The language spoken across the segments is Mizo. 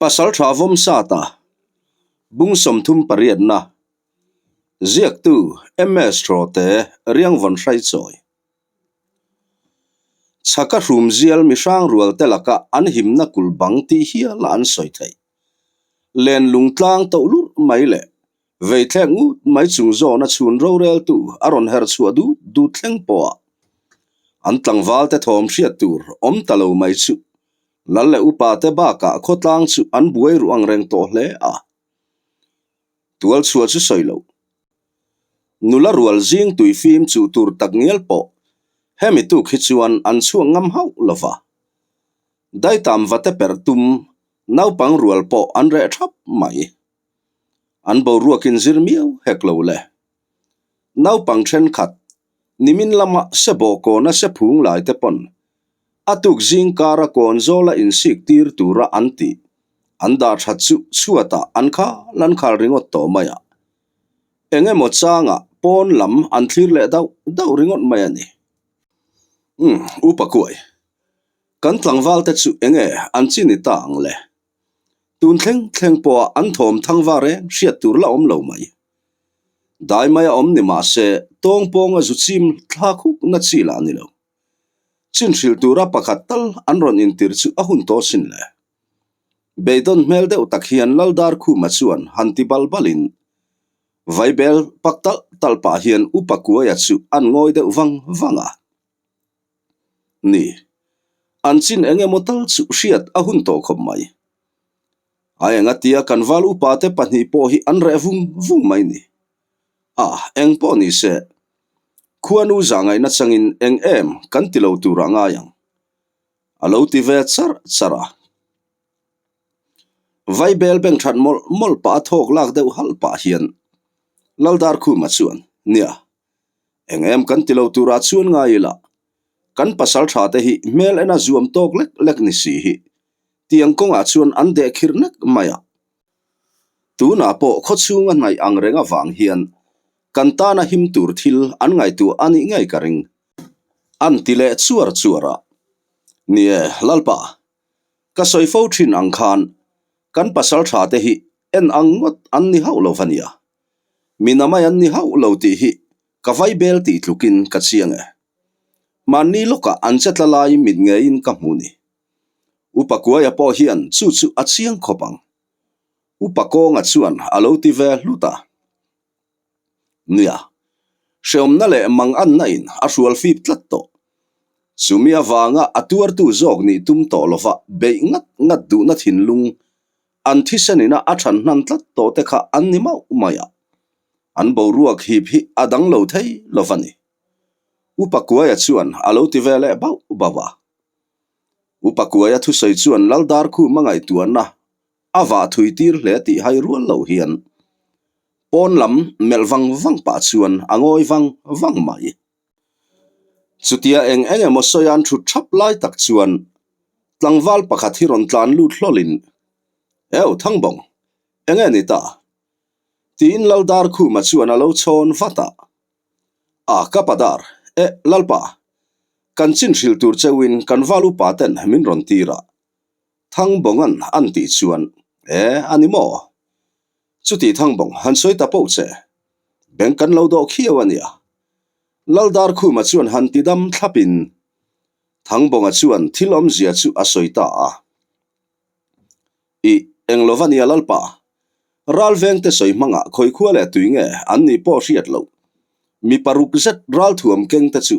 Pasaltha Vawmsata, Bung 38 na, Ziaktu MS Hrawte Riangvawn Hraichawi. Chhaka hrumzial mihrang rualte laka an himna kulh bang tih hiala an sawi theih. Len lungtlang toh lurh mai leh veithlek ngut mai chung zawna chhun roreltu a rawn her chhuah dut dut thleng pawh a an tlangvalte thawm hriat tur awm ta lo mai chu Lal leh upa te bakah khawtlang chu an buai ruh ang reng tawh hle a. Tual chhuah chu sawi loh. Nula rual zing tui fim chuh tur tak ngial pawh hemi tuk hi chuan an chhuak ngam hauh lo va. Daitam vate perh tum naupang rual pawh an reh thap mai. An boruakin zir miau hek lo le. Naupang thenkhat nimin lama se bawhkawna se phung lai te pawn a tuk zing kara kawn zawla insik tir tura an tih an dah that chu chhuatah an khal an khal ringawt tawh mai a. Eng emaw changah pawn lam an thlir leh dauh dauh ringawt mai a ni. Umm, Upa Kuai, kan tlangval te chu enge an chi ni ta ang le? Tun thleng thleng pawha an thawm thang va reng hriat tur la awm lo mai. Dai mai a awm ni mah se tawng pawnga zu chim thla khuk na chi lah a ni lo. Chin hrilh tura pakhat tal an rawn intir chu a hun tawh sin le. Beidawn hmel deuh tak hian Laldar Khuma chuan han ti bal balin Vaibel pak talh talh pah hian Upa Kuaia chu an ngawi deuh vang vang a. Ni, an chin eng emaw tal chu hriat a hun tawh khawp mai. A enga tia kan val upa te pahnih pawh hi an reh vung vung mai ni. A, eng pawh ni se, khuanu zah ngaihna changin eng em kan ti lo tur ah ngai ang. A lo ti ve charh charh a. Vaibel beng that mawlh mawlh pah a thawk lak deuh halh pah hian Laldarkhuma chuan, Nia, Eng em kan ti lo turah chuan ngai ila, kan pasal tha te hi hmel ena zuam tawk lek lek ni si hi tiang kawngah chuan an deh khirh nek mai a. Tunah pawh khawchhunga hnaih ang reng avang hian kan tana him tur thil an ngaihtuah a nih ngei ka ring. An ti leh chuar chuar a. Ni e, Lalpa, ka sawi fo thin ang khan kan pasal tha te hi en ang ngawt an ni hauh lo va nia. Mina mai an ni hauh lo tih hi ka vai bel tih tlukin ka chiang e. Mahni lawkah an che tla lai mit ngeiin ka hmu ni. Upa Kuaia pawh hian chu chu a chiang khawp ang. Upa Kawnga chuan a lo ti ve hlut a. Nia, hreawmna leh manganna in a hrual fip tlat tawh. Chumi avanga a tuartu zawk nih tum tawh lova beih ngat ngat duhna thinlung An thisen ina a than hnan tlat tawh te kha an ni mauh mai a, an boruak hip hi a dang lo thei lo va ni. Upa Kuaia chuan a lo ti ve leh bauh bauh a. Upa Kuaia thusawi chuan Laldar Khum a ngaihtuahna a vah thui tir hle tih hai rual lo hian pawn lam melh vang vang pah chuan a ngawi vang vang mai. Chutia eng eng emaw sawi an thut thap lai tak chuan tlangval pakhat hi rawn tlan lut hlawlin, Eu Thangbawng, enge ni ta? tiin Laldar Khuma chuan a lo chhawn vat a. A ka padar, e Lalpa, kan chin hrilh tur cheuhin kan val upa ten min rawn tir a, Thangbawnga'n an tih chuan, E a ni maw? Chuti Thangbawng han sawi ta poh che, Beng kan lo dawh khiau a nia. Laldar Khuma chuan han ti dam thlapin Thangbawnga chuan thil awmzia chu a sawi ta a. Ih, eng lova nia Lalpa. Ralvengte sawi hmangah khawikhua leh tui nge an nih pawh hriat loh. Mi paruk zet ralthuam kengte chu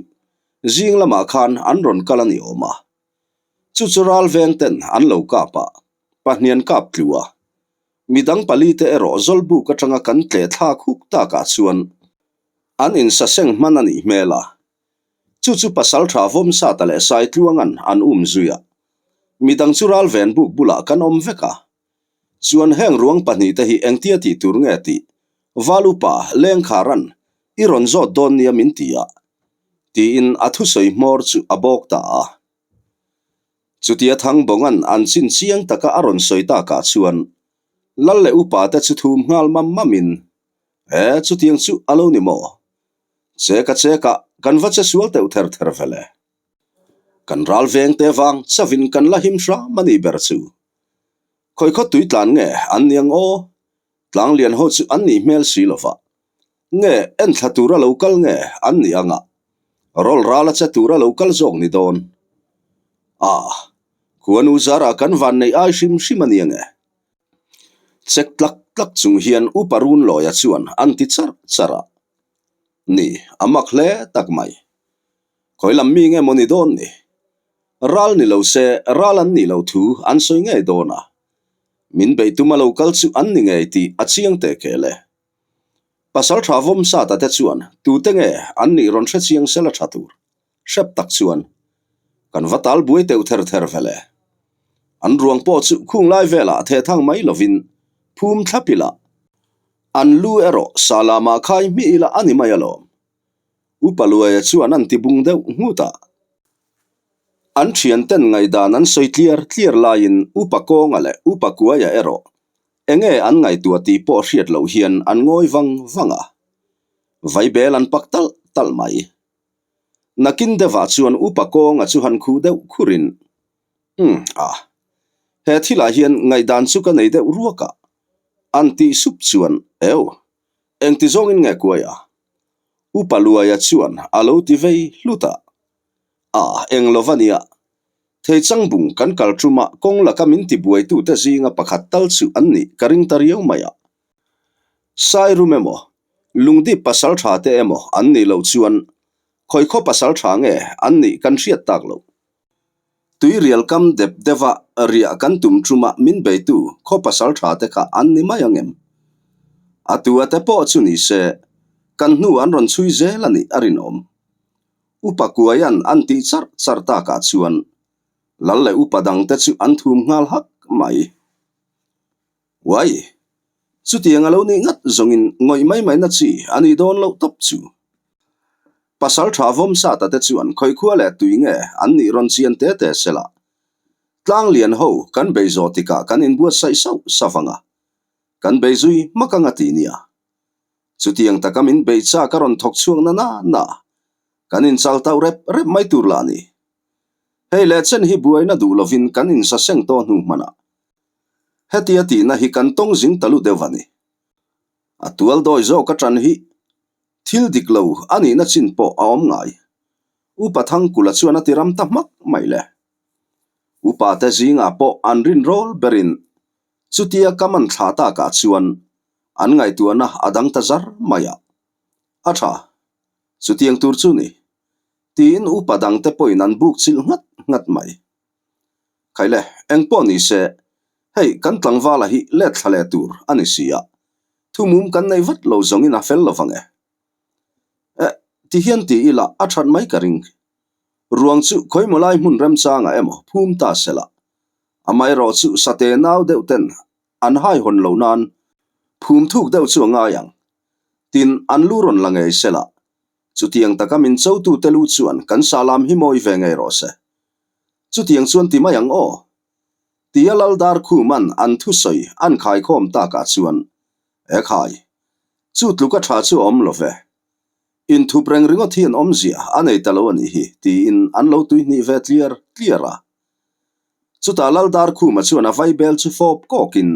zing lamah khan an rawn kal a ni awm a. Chu chu ralvengten an lo kap a, pahnian kap tlu a. Midang palite erawh Zawlbuk atanga kan tle thlak huk takah chuan an insaseng hman a nih hmel a. Chu chu pasal tha Vawmsata leh Saitluanga'n an um zui a. Midang chu Ralvenbuk bulah kan awm vek a. Chuan heng ruang pahnihte hi engtia tih tur nge tih Val upa Lengkharan i rawn zawt dawn nia min ti a, tiin a thusawi hmawr chu a bawk ta a. Chutia Thangbawnga'n an chin chiang taka a rawn sawi takah chuan Lal leh upa te chu thum nghal mam mamin, E, chutiang chu a lo ni maw? Cheka cheka kan va che sual teuh ther ther vele. Kan ral veng te vang chavin kan la him hram a nih ber chu. Khawi khaw tui tlan nge an ni ang aw? Tlang lian ho chu an nih hmel si lo va. Nge enthla tura lo kal nge an nih anga rawl ral a che tura lo kal zawk ni dawn? Ah, khuanu zarah kan van neih ai hrim hrim a nia nge? Chek tlak tlak chung hian Upa Runlawia chuan an ti charh charh a. Ni, a mak hle tak mai. Khawi lam mi nge maw ni dawn ni? Ral ni lo se ral an nih loh thu an sawi ngei dawn a. Min beih tum a lo kal chu an ni ngei tih a chiang teh kel e. Pasal tha vawm sata te chuan tute nge an nih rawn hre chiang sela tha tur. Hrep tak chuan kan va tal buai teuh ther ther ve le. An ruang pawh chu khung lai velah theh thang mai lovin phum thlap ila an lu erawh sa lamah khai hmih ila a ni mai alawm. Upa Luaia chuan an ti bung deuh nghut a. An thianten ngaihdan an sawi tliar tliar laiin Upa Kawnga leh Upa Kuaia erawh enge an ngaihtuah tih pawh hriat loh hian an ngawi vang vang a. Vaibel an pak talh talh mai. Nakin deuhah chuan Upa Kawnga chu han khuh deuh khurin, Umm a, he thilah hian ngaihdan chu ka nei deuh ruak a, an tih sup chuan, Eu, engti zawngin nge kuai a? Upa Luaia chuan a lo ti vei hlut a, A, eng lo va nia. Theichang bung kan kal ṭuma kawng laka min ti buaitute zinga pakhat tal chu an nih ka ring ta riau mai a. Sairum emaw, Lungdip pasal ṭha te emaw an nih loh chuan khawi khaw pasal ṭha nge an nih kan hriat tak loh. Tuirial kam dep deuha riah kan tum ṭuma min beitu khaw pasal ṭha te kha an ni mai ang em? A tu a te pawh chu ni se, kan hnu an rawn chhui zel a nih a rinawm. Upa Kuaia'n an tih charh charh takah chuan Lal leh upa dangte chu an thum nghal hak mai. Uai! Chutiang a lo nih ngat zawngin ngawih mai mai na chi a nih dawn loh tawp chu. Pasal tha vawm sata te chuan khawikhua leh tui nge an nih rawn chian te te sela. Tlang lian ho kan bei zawh tikah kan inbuatsaih sauh sauh ang a, kan bei zui hmak ang a ti nia. Chutiang taka min bei chak a rawn thawk chhuak na na na, kan inchal tauh rep rep mai tur lah a ni. Hei leh chen hi buaina duh lovin kan insaseng tawh hnu hmanah Hetia tihna hi kan tawng zing ta lu deuh a ni. A tual dawi zawk aṭan hi thil dik lo a nihna chin pawh a awm ngai. Upa Thangkula chuan a ti ram ta hmak mai le. Upa te zingah pawh an rinrawl berin chutia ka man thla takah chuan an ngaihtuahna a dang ta zar mai a. A ṭha, chutiang tur chu ni, tiin upa dangte pawhin an buk chilh nghat nghat mai. Khaile, eng pawh ni se, hei kan tlangvala hi let thla leh tur a ni si a, thumum kan nei vat lo zawngin a fel lovang e. Eh, ti hian ti ila a that mai ka ring. Ruang chu khawimaw lai hmun remchangah emaw phum ta se la, amaherawh chu sate nau deuh ten an haihawn lo nan phum thuk deuh chu a ngai ang. Tin, an lu rawn la ngei se la, chutiang taka min chotute lu chuan kan salam hi mawi ve ngei rawh se. Chutiang chuan ti mai ang aw. Tia Lal Darkhuman an thusawi an khaikhawm takah chuan, E khai, chu tluka tha chu a awm lo ve. Inthup reng ringawt hian awmzia a nei ta lo a nih hi, tiin an lo tuihnih ve tliar tliar a. Chutah Lal Darkhuma chuan a vaibel chu fawp kawkin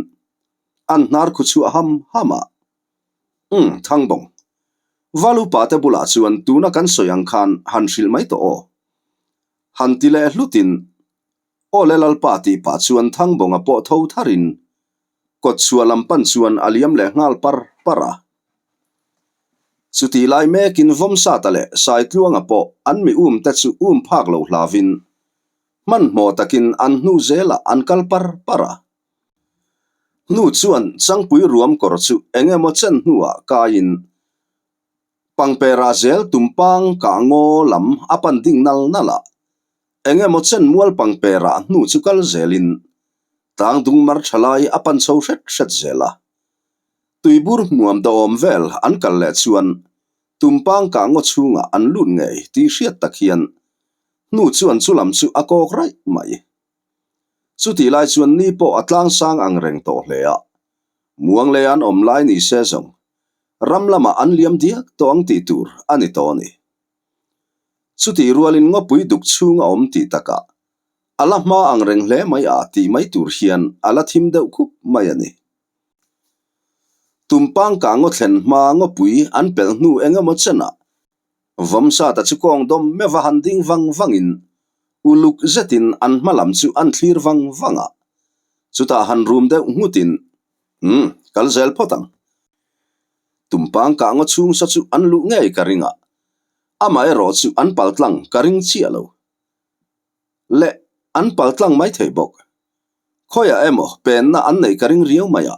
an hnar khu chhuah ham ham a. Umm, Thangbawng. Valupa te bulah chuan tuna kan sawi ang khan han hrilh mai tawh aw. Han ti leh hlutin, Aw le Lalpa tih pah chuan Thangbawnga pawh tho tharin kawt chhuah lam pan chuan a liam leh nghal par par a. Chutih lai mekin Vawmsata leh Saitluanga pawh an mi um te chu um phak lo hlavin hmanhmawh takin an hnu zelah an kal par par a. Hnu chuan Changpui ruam kawr chu eng emaw chen hnuah kaiin Pangpera zel tumpang kah ngaw lam a pan ding nal nal a, eng emaw chen mual pangpera hnu chu kal zelin tlang dung mar tha lai a pan chho hret hret zel a. Tuibur hmuam dawm vel an kal leh chuan tumpang kah ngaw chhungah an lut ngei tih hriat tak hian hnu chuan chu lam chu a kawk raih mai. Chutih lai chuan ni pawh a tlang sang ang reng tawh hle a, muang leh an awm lai ni se zawng ram lamah an liam diak tawh ang tih tur a ni tawh a ni. Chutih rualin ngawpui duk chhung a awm tih takah. A la hma ang reng hle mai a tih mai tur hian a la thim deuh khup mai a ni. Tumpang kah ngaw thlen hma ngawpui an pelh hnu eng emaw chenah Vawmsata chu kawng dawm meuh a han ding vang vangin uluk zetin an hma lam chu an thlir vang vang a. Chutah han rum deuh nghutin, Umm, kal zel phawt ang. Tumpang kah ngaw chhung sa chu an luh ngei ka ring a, amaherawh chu an paltlang ka ring chiah lo. Leh an paltlang mai thei bawk. Khawiah emaw penna an neih ka ring riau mai a,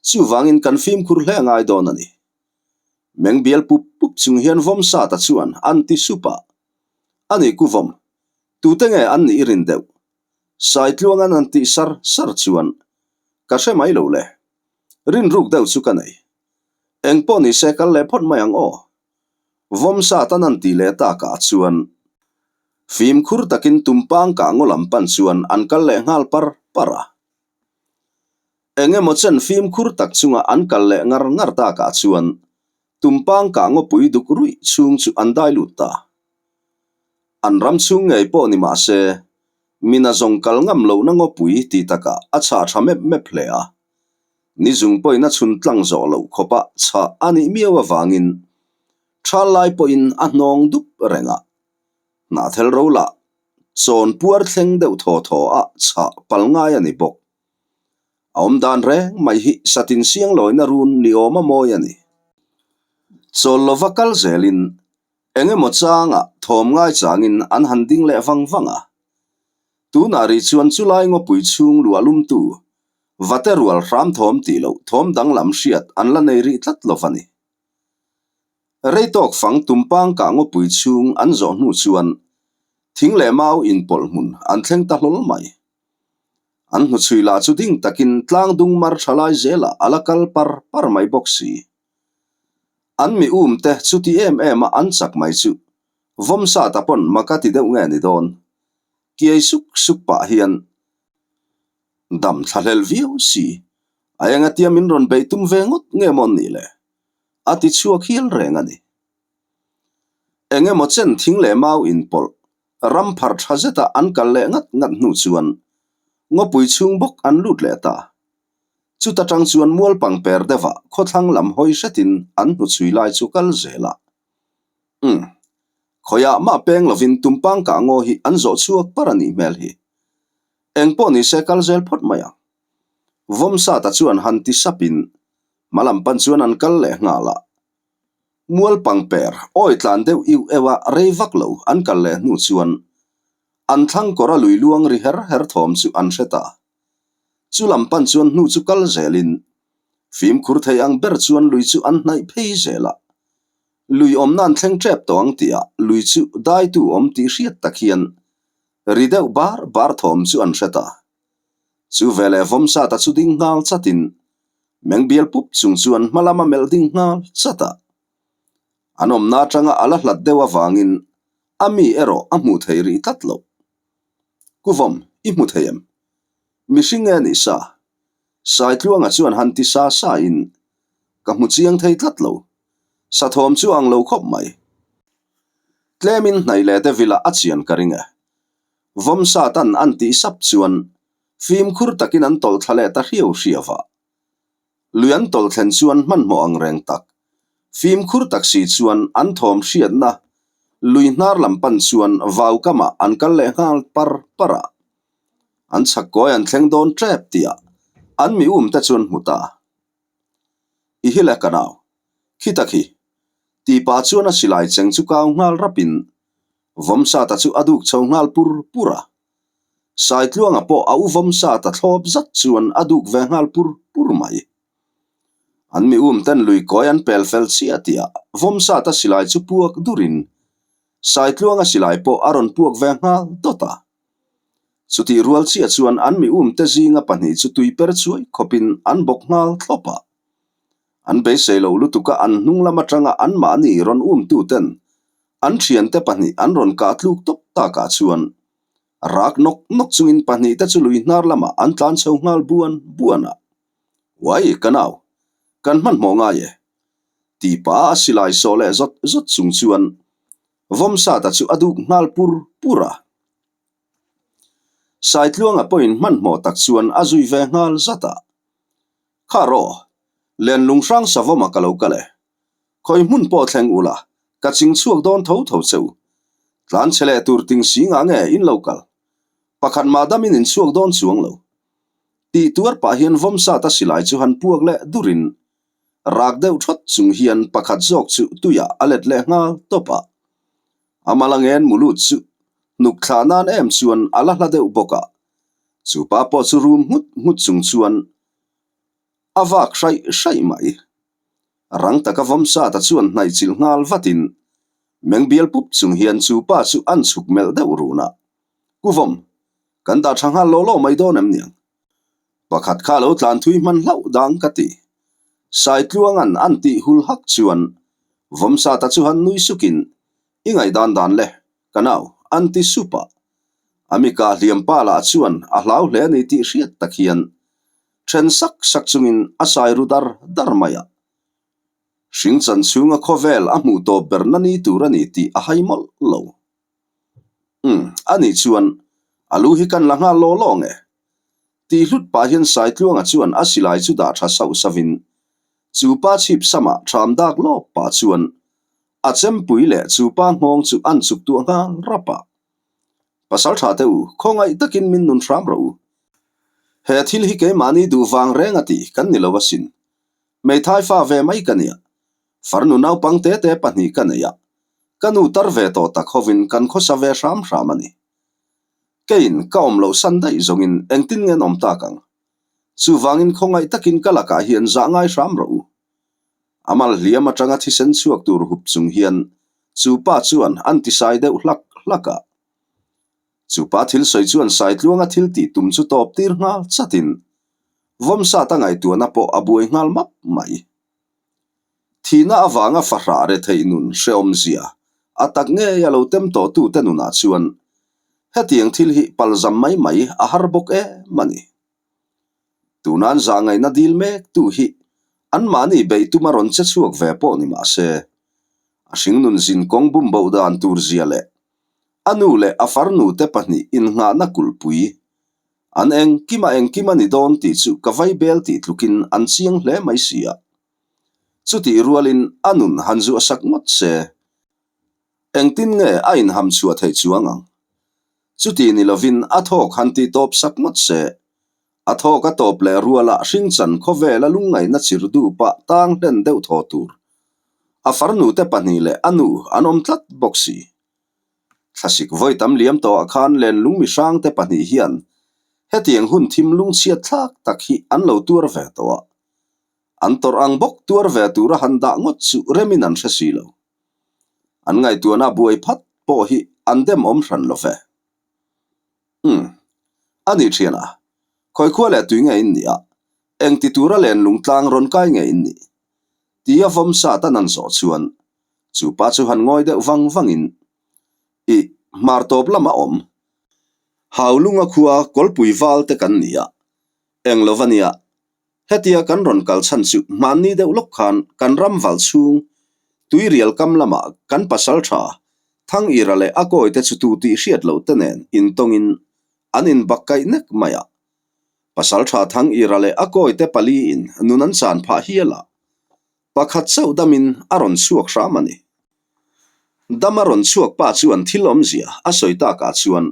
chuvangin kan fimkhur hle a ngai dawn a ni. Meng bial pup pup chung hian Vawmsata chuan an ti sup a, A ni ku Vawm, tute nge an nih i rin deuh? Saitluangan an tih sar sar chuan ka hre mai lo le, rinruk deuh chu ka nei. Engpawh ni se kal leh phawt mai ang aw. Vawmsatan an tih leh takah chuan fimkhur takin tumpang kah ngaw lam pan chuan an kal leh nghal par par a. Eng emaw chen fimkhur tak chunga an kal leh ngar ngar takah chuan tumpang kah ngawpui duk ruih chhung chu an dai lut ta. An ram chhung ngei pawh ni mah se, mina zawng kal ngam lohna ngawpui ti takah a chhah tha mep mep hle a. Ni zung pawhin a chhun tlang zawh loh khawpa chhah a nih miau avangin thal lai pawhin a hnawng dup reng a. Hnahthel ro lah chawn puar thleng deuh thaw thaw a chhah pal ngai a ni bawk. A awm dan reng mai hi satin siang lawina run ni awm a mawi a ni. Chawl lova kal zelin eng emaw changah thawm ngai changin an han ding leh vang vang a. Tunah rih chuan chulai ngawpui chhung luah lumtu Vate rual hram thawm tih loh thawm danglam hriat an la nei rih tlat lo va ni. Rei tawk fang tumpang kah ngawpui chhung an zawh hnu chuan thing leh mau inpawlh hmun an thleng ta hlawl mai. An hnuchhui lah chu ding takin tlang dung mar tha lai zelah a la kal par par mai bawk si. An mi um te chuti em em a an chak mai chu Vawmsata pawn maka ti deuh nge ni dawn. Kiai suk suk pah hian Dam thlahlel viau si, a engatia min rawn beih tum ve ngawt nge maw nih le? A ti chhuak hial reng a ni. Eng emaw chen thing leh mau inpawlh, ram pharh tha zeta an kal leh ngat ngat hnu chuan ngawpui chhung bawk an lut leh ta. Chuta tang chuan mual pangper deuhah khawthlang lam hawi hretin an hnuchhui lai chu kal zel a. Umm. Khawiah mah peng lovin tumpang kah ngaw hi an zawh chhuak par a nih hmel hi. Eng pawh ni se kal zel phawt mai ang. Vawmsata chuan han ti sapin hma lam pan chuan an kal leh nghal a. Mual pangper awi tlan deuh iuh euh a rei vak lo an kal leh hnu chuan an thlang kawr a lui luang ri her her thawm chu an hre ta. Chu lam pan chuan hnu chu kal zelin fimkhur thei ang ber chuan lui chu an hnaih phei zel a. Lui awmna an thleng tep tawh ang tihah lui chu daitu awm tih hriat tak hian Ri deuh bar bar thawm chu an hre ta. Chu veleh Vawmsata chu ding nghal chatin meng bial pup chung chuan hma lama melh ding nghal chat a. An awmna atanga a la hlat deuh avangin a mi erawh a hmuh thei rih tlat lo. Ku Vawm, i hmu thei em? Mihring nge nih sa? Saitluanga chuan han ti sa sa in, Ka hmu chiang thei tlat lo. Sa thawm chu ang lo khawp mai. Tlemin hnaih leh te vila a chian ka ring e. Vawmsatan an tih sap chuan fimkhur takin an tawlh thla leh ta hriau hriau a. Lui an tawlh thlen chuan hmanhmawh ang reng tak, fimkhur tak si chuan an thawm hriatna lui hnar lam pan chuan vau kamah an kal leh nghal par par a. An chhak kawi an thleng dawn tep tihah an mi um te chuan hmu ta. I hi le ka nau, khita khi, tih pah chuan a silai cheng chu kau nghal rapin Vawmsata chu a duk chho nghal pur pur a. Saitluanga pawh a u Vawmsata thlawp zat chuan a duk ve nghal pur pur mai. An mi um ten lui kawi an pel fel chiah tihah Vawmsata silai chu puak durin Saitluanga silai pawh a rawn puak ve nghal dawt a. Chutih rual chiah chuan an mi umte zinga pahnih chu tui per chuai khawpin an bawk nghal thlawp a. An beisei lo lutuka an hnung lam atanga anmahni rawn umtuten an thiante pahnih an rawn kah tluk tawp takah chuan rak nawk nawk chungin pahnihte chu lui hnar lamah an tlan chho nghal buan buan a. Uai ka nau, kan hmanhmawh ngai e. Tih pah a silai sawh leh zawt zawt chung chuan Vawmsata chu a duk nghal pur pur a. Saitluanga pawhin hmanhmawh tak chuan a zui ve nghal zat a. Kha rawh, lenlung hrang savawma ka lo kal e. Khawi hmun pawh thleng ula, ka ching chhuak dawn tho tho che u. Tlan chhe leh tur ting si ngah nge in lo kal? Pakhat mah damin in chhuak dawn chuang lo. Tih tuar pah hian vawmsat a silai chu han puak leh durin rak deuh thawt chung hian pakhat zawk chu tuiah a let leh nghal tawp a. A mal a ngen mu lut chu hnuk thlah nan em chuan a la hla deuh bawk a. Chu pa pawh chu rum nghut nghut chung chuan a vak hraih hraih mai. Rang taka vawmsata chuan hnaih chilh nghal vatin meng bial pup chung hian chu pa chu an chhuk melh deuh run a. Ku vawm, kan dah tha nghal law law mai dawn em niang? Pakhat kha lo tlan thui hman hlauh dang ka ti. Saitluanga'n an tih hul hak chuan Vawmsata chu han nui sukin, I ngaihdan dan le, ka nau, an ti sup a. A mika hliam pa lah chuan a hlau hle a ni tih hriat tak hian then sak sak chungin a sai ru dar dar mai a. Hring chan chhunga khawvel a hmuh tawp ber na ni tur a ni tih a hai mawlh lo. Umm, a nih chuan a lu hi kan la nghal law law nge? Tih hlut pah hian Saitluanga chuan a silai chu dah tha sauh sauhin chu pa chhip samah ṭham dak lawp pah chuan a chempui leh chu pa nghawng chu an chuk tuah nghal rap a. Pasal ṭha teh u, khawngaih takin min nun hram rawh u. He thil hi keimahni duh vang reng a ti kan ni lo asin. Hmeithai fa ve mai ka nia. Farnu naupang te te pahnih ka nei a, ka nu tar ve tawh tak hovin kan khawsa ve hram hram a ni. Keiin ka awm loh san daih zawngin engtin nge an awm tak ang? Chuvangin khawngaih takin ka lakah hian zah ngai hram rawh u. A mal hliam atanga thisen chhuak tur hup chung hian chu pa chuan an tisai deuh hlak hlak a. Chu pa thil sawi chuan Saitluanga thil tih tum chu tawp tir nghal chatin Vawmsat a ngaihtuahna pawh a buai nghal map mai. Thihna avanga fahrah retheih nun hrehawmzia a tak ngei a lo tem tawhtute nunah chuan hetiang thil hi palzam mai mai a har bawk em a ni. Tunan zahngaihna dil mektu hi anmahni beih tuma rawn che chhuak ve pawh ni mah se, a hringnun zin kawng bumboh dan tur zia leh a nu leh a farnute pahnih innghahna kulhpui An engkim a engkim a ni dawn tih chu ka vai bel tih tlukin an chiang hle mai si a. Chutih rualin a nun han zuah sak ngawt se. Engtin nge a inham chhuah theih chuang ang? Chuti ni lovin a thawk han tih tawp sak ngawt se. A thawk a tawp leh ruala hringchan khawvela lungngaihna chir dupa tang hlen deuh thaw tur. A farnute pahnih leh a nu an awm tlat bawk si. Thlasik vawi tam liam tawhah khan lenlung mihrangte pahnih hian hetiang hun thim lungchhiat thlak tak hi an lo tuar ve tawh a. An tawrh ang bawk tuar ve tura han dah ngawt chu remin an hre si lo. An ngaihtuahna buai phat pawh hi an dem awm hran lo ve. Umm. A nih thian a, khawi khua leh tui nge in nih a, eng ti tura lenlung tlang rawn kai nge in nih? Tia vawm sat an an zawh chuan Chu pa chu han ngawi deuh vang vangin, Ih, hmar tawp lama awm. Haulunga khua kawlpui val te kan ni a, eng lo va nia. Hetia kan rawn kal chhan chu hmanni deuh lawk khan kan ram val chhung Tuirial kam lamah kan pasal tha Thangira leh a kawi te chu tu tih hriat loh te nen intawngin an inbak kaih nek mai a. Pasal tha Thangira leh a kawi te paliin nun an chan phah hial a. Pakhat chauh damin a rawn chhuak hram a ni. Dam a rawn chhuak pa chuan thil awmzia a sawi takah chuan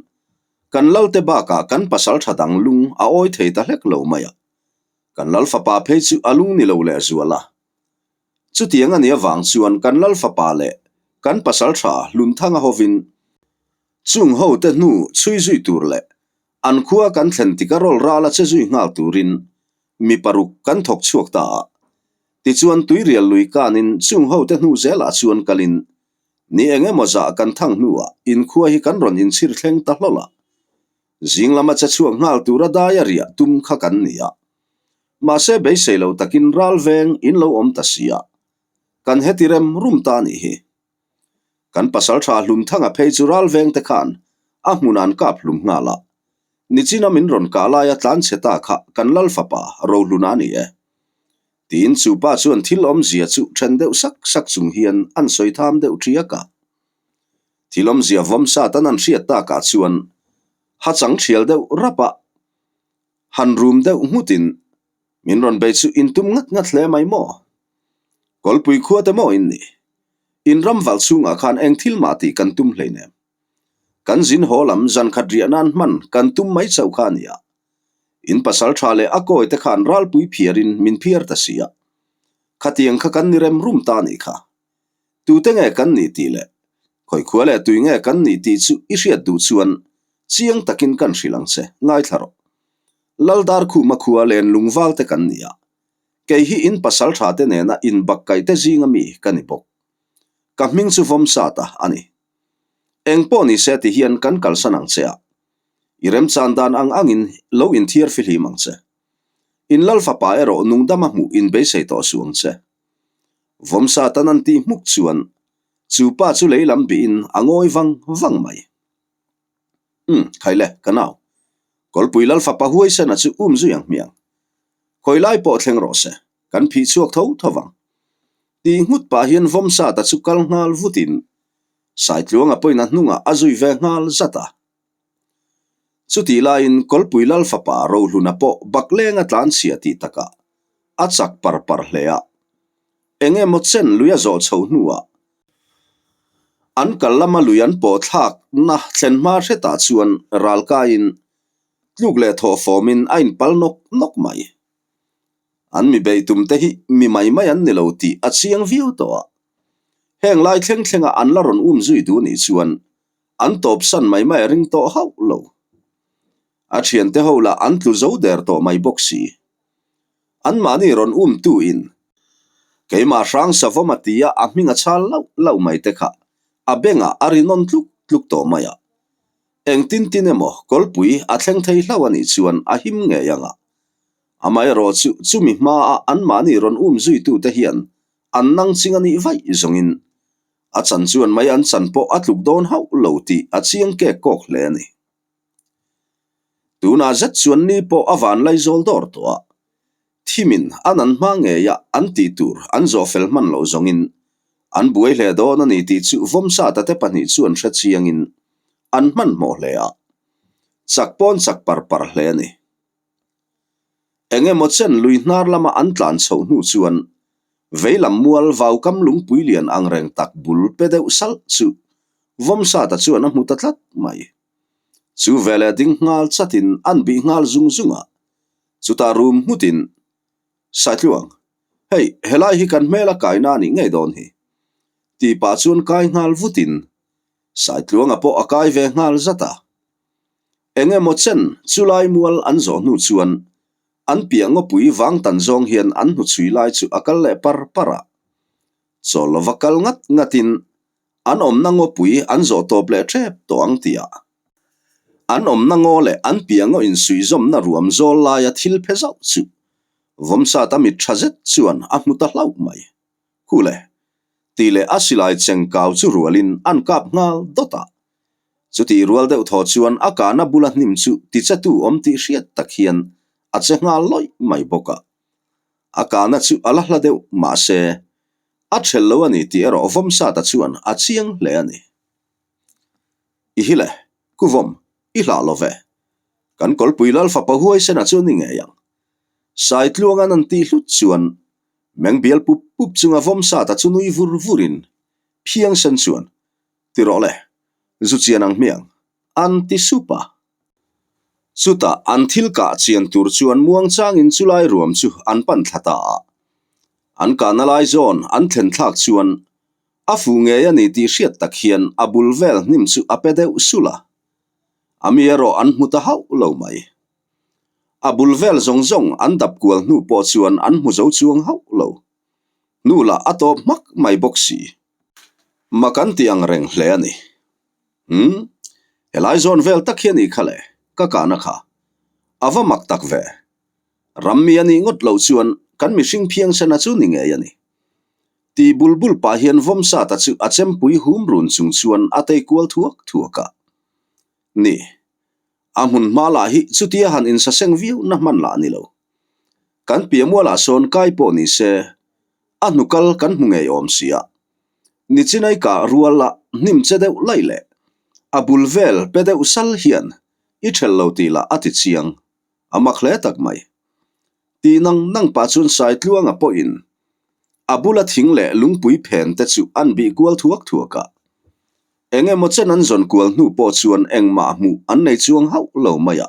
kan Lalte bakah kan pasal tha dang lung a awi thei ta hlek lo mai a. Kan Lal fapa phei chu a lung ni lo leh zual a. Chutiang a nih avang chuan kan Lal fapa leh kan pasal tha Hlunthanga hovin chung hote hnu chhui zui tur leh an khua kan thlen tika rawl ral a che zui nghal turin Mi paruk kan thawk chhuak ta a. Tichuan tuirial lui kanin chung hote hnu zelah chuan kalin ni eng emaw zah kan thang hnuah inkhua hi kan rawn inchhir thleng ta hlawlh a. Zing lama che chhuak nghal tura dai a riah tum kha kan ni a. Mahse beisei lo takin ral veng in lo awm ta si a. Kan heti rem rum ta nih hi. Kan pasal tha hlum thanga phei chu ral veng te khan a hmun an kap hlum nghal a. Nichina min rawn kah laia tlan chhe ta kha kan lal fapa Rohluna a ni e. Tiin chu pa chuan thil awmzia chu then deuh sak sak chung hian an sawi tham deuh thiak a. Thil awmzia vawm sat an an hriat takah chuan. Ha chang thial deuh rap a, han rum deuh nghutin min rawn bei chu in tum ngat ngat hle mai maw? Kawlpui khua te maw in nih? In ram valh chhungah khan eng thil mah tih kan tum hleinem. Kan zin haw lam zan khat riah nan hman kan tum mai chauh kha a nia. In pasal tha leh a kawi te khan ralpui phiarin min phiar ta si a. Khatiang kha kan ni rem rum ta nih kha. Tute nge kan nih tih leh khawi khua leh tui nge kan nih tih chu i hriat duh chuan chiang takin kan hrilh ang che, ngaithla rawh. Laldarkhuma khua len lungval te kan ni a, kei hi in pasal tha te nena inbak kaih te zinga mi ka ni bawk. Ka hming chu Vawmsata a ni. Eng pawh ni se ti hian kan kalsan ang che a, i remchan dan ang angin lo inthiar fihlim ang che. In lal fapa erawh nungdama hmuh inbeisei tawh suh ang che. Vawmsatan an tih hmuk chuan chu pa chu lei lam bihin a ngawi vang vang mai. Umm, khai le, ka nau. Kawlpui lal fapa huaisena chu um zui ang hmiang. Khawi lai pawh thleng rawh se, kan phih chhuak tho tho vang. Tih nghut pah hian Vawmsata chu kal nghal vutin Saitluanga pawhin a hnungah a zui ve nghal zat a. Chutih laiin Kawlpui lal fapa Rohluna pawh baklenga tlanchhia tih takah a chak par par hle a. Eng emaw chen lui a zawh chhoh hnuah an kal lama lui an pawh thlakna thlen hma hretah chuan ralkaiin tluk leh thawh fawmin a inpal nawk nawk mai. An mi beih tum te hi mi mai mai an ni lo tih a chiang viau tawh a. Heng lai thleng thlenga an la rawn um zui duh nih chuan an tawpsan mai mai a ring tawh hauh lo. A thiante ho lah an tlu zo der tawh mai bawk si. Anmahni rawn umtu in keimah hrang savawm a tia a hming a chhal lauh lauh mai te kha a bengah a ri nawn tluk tluk tawh mai a. Engtin tin emaw kawlpui a thleng thei hlauh a nih chuan a him ngei ang a. Amaherawh chu chumi hmaa anmahni rawn um zuitute hian an nang ching a nih vaih zawngin a chan chuan mai an chan pawh a tluk dawn hauh lo tih a chiang kek kawk hle a ni. Tunah zet chuan ni pawh a van laizawl dawr tawh a, thimin an an hma ngeia an tih tur an zawh fel hman loh zawngin an buai hle dawn a ni tih chu Vawmsata te pahnih chuan hre chiangin an hmanhmawh hle a, chak pawn chak par par hle a ni. Eng emaw chen lui hnar lama an tlan chhoh hnu chuan veilam mual vaukam lungpui lian angreng tak bul pe deuh salh chu Vawmsata chuan a hmu ta tlat mai. Chu veleh ding nghal chatin an bih nghal zung zung a, chutah rum nghutin, Saitluang, hei helai hi kan hmel a kaina a nih ngei dawn hi, tih pah chuan kai nghal vutin Saitluanga pawh a kai ve nghal zat a. Eng emaw chen chulai mual an zawh hnu chuan an piah ngawpui vang tan zawng hian an hnuchhui lai chu a kal leh par par a. Chawl lova kal ngat ngatin an awmna ngawpui an zawh tawp leh tep tawh ang tih ah. An awmna ngaw leh an piah ngaw insuihzawmna ruam zawl laia thil phe zauh chu Vawmsata mit tha zet chuan a hmu ta hlauh mai. Kule, tih leh a silai cheng kau chu rualin an kap nghal dawt a. Chutih rual deuh thaw chuan a kahna bula hnim chu tichetu awm tih hriat tak hian a che nghal lawih mai bawk a. A kahna chu a la hla deuh mahse, a ṭhel lo a ni tih erawh Vawmsata chuan a chiang hle a ni. I hi le, ku Vawm, i hlah lo ve. Kan kawlpui lal fapa huaisena chu ni ngei ang. Saitluanga'n an tih hlut chuan meng bial pup pup chunga Vawmsata chu nui vur vurin phiangsen chuan, Ti rawh le, zu chian ang hmiang, an ti sup a. Chutah an thil kah chian tur chuan muangchangin chulai ruam chu an pan thla ta a. An kahna lai zawn an thlen thlak chuan a fuh ngei a ni tih hriat tak hian a bul vel hnim chu a pe deuh sulh a. A mi erawh an hmu ta hauh lo mai. A bul vel zawng zawng an dap kual hnu pawh chuan an hmu zo chuang hauh lo. Hnu lah a tawp hmak mai bawk si. Mak an ti ang reng hle a ni. Umm, helai zawn vel tak hi a nih kha le, ka kahna kha. A va mak tak ve. Rammi a nih ngawt loh chuan kan mihring phiangsena chu ni ngei a ni. Ti bul bul pah hian Vawmsata chu a chempui hum run chung chuan a tei kual thuak thuak a. Ni, a hmun hma lah hi chutia han insaseng viau na hman lah a ni lo. Kan piahmualah sawn kai pawh ni se, a hnukal kan hmu ngei awm si a. Nichinai kah rual a hnim che deuh laih leh a bul vel pe deuh sal hian I ṭhelh lo tih lah a ti chiang. A mak hle tak mai. Tih nang nang pah chuan Saitluanga pawhin a bula thing leh lungpui phen te chu an bih kual thuak thuak a. Eng emaw chen an zawn kual hnu pawh chuan engmah hmuh an nei chuang hauh lo mai a.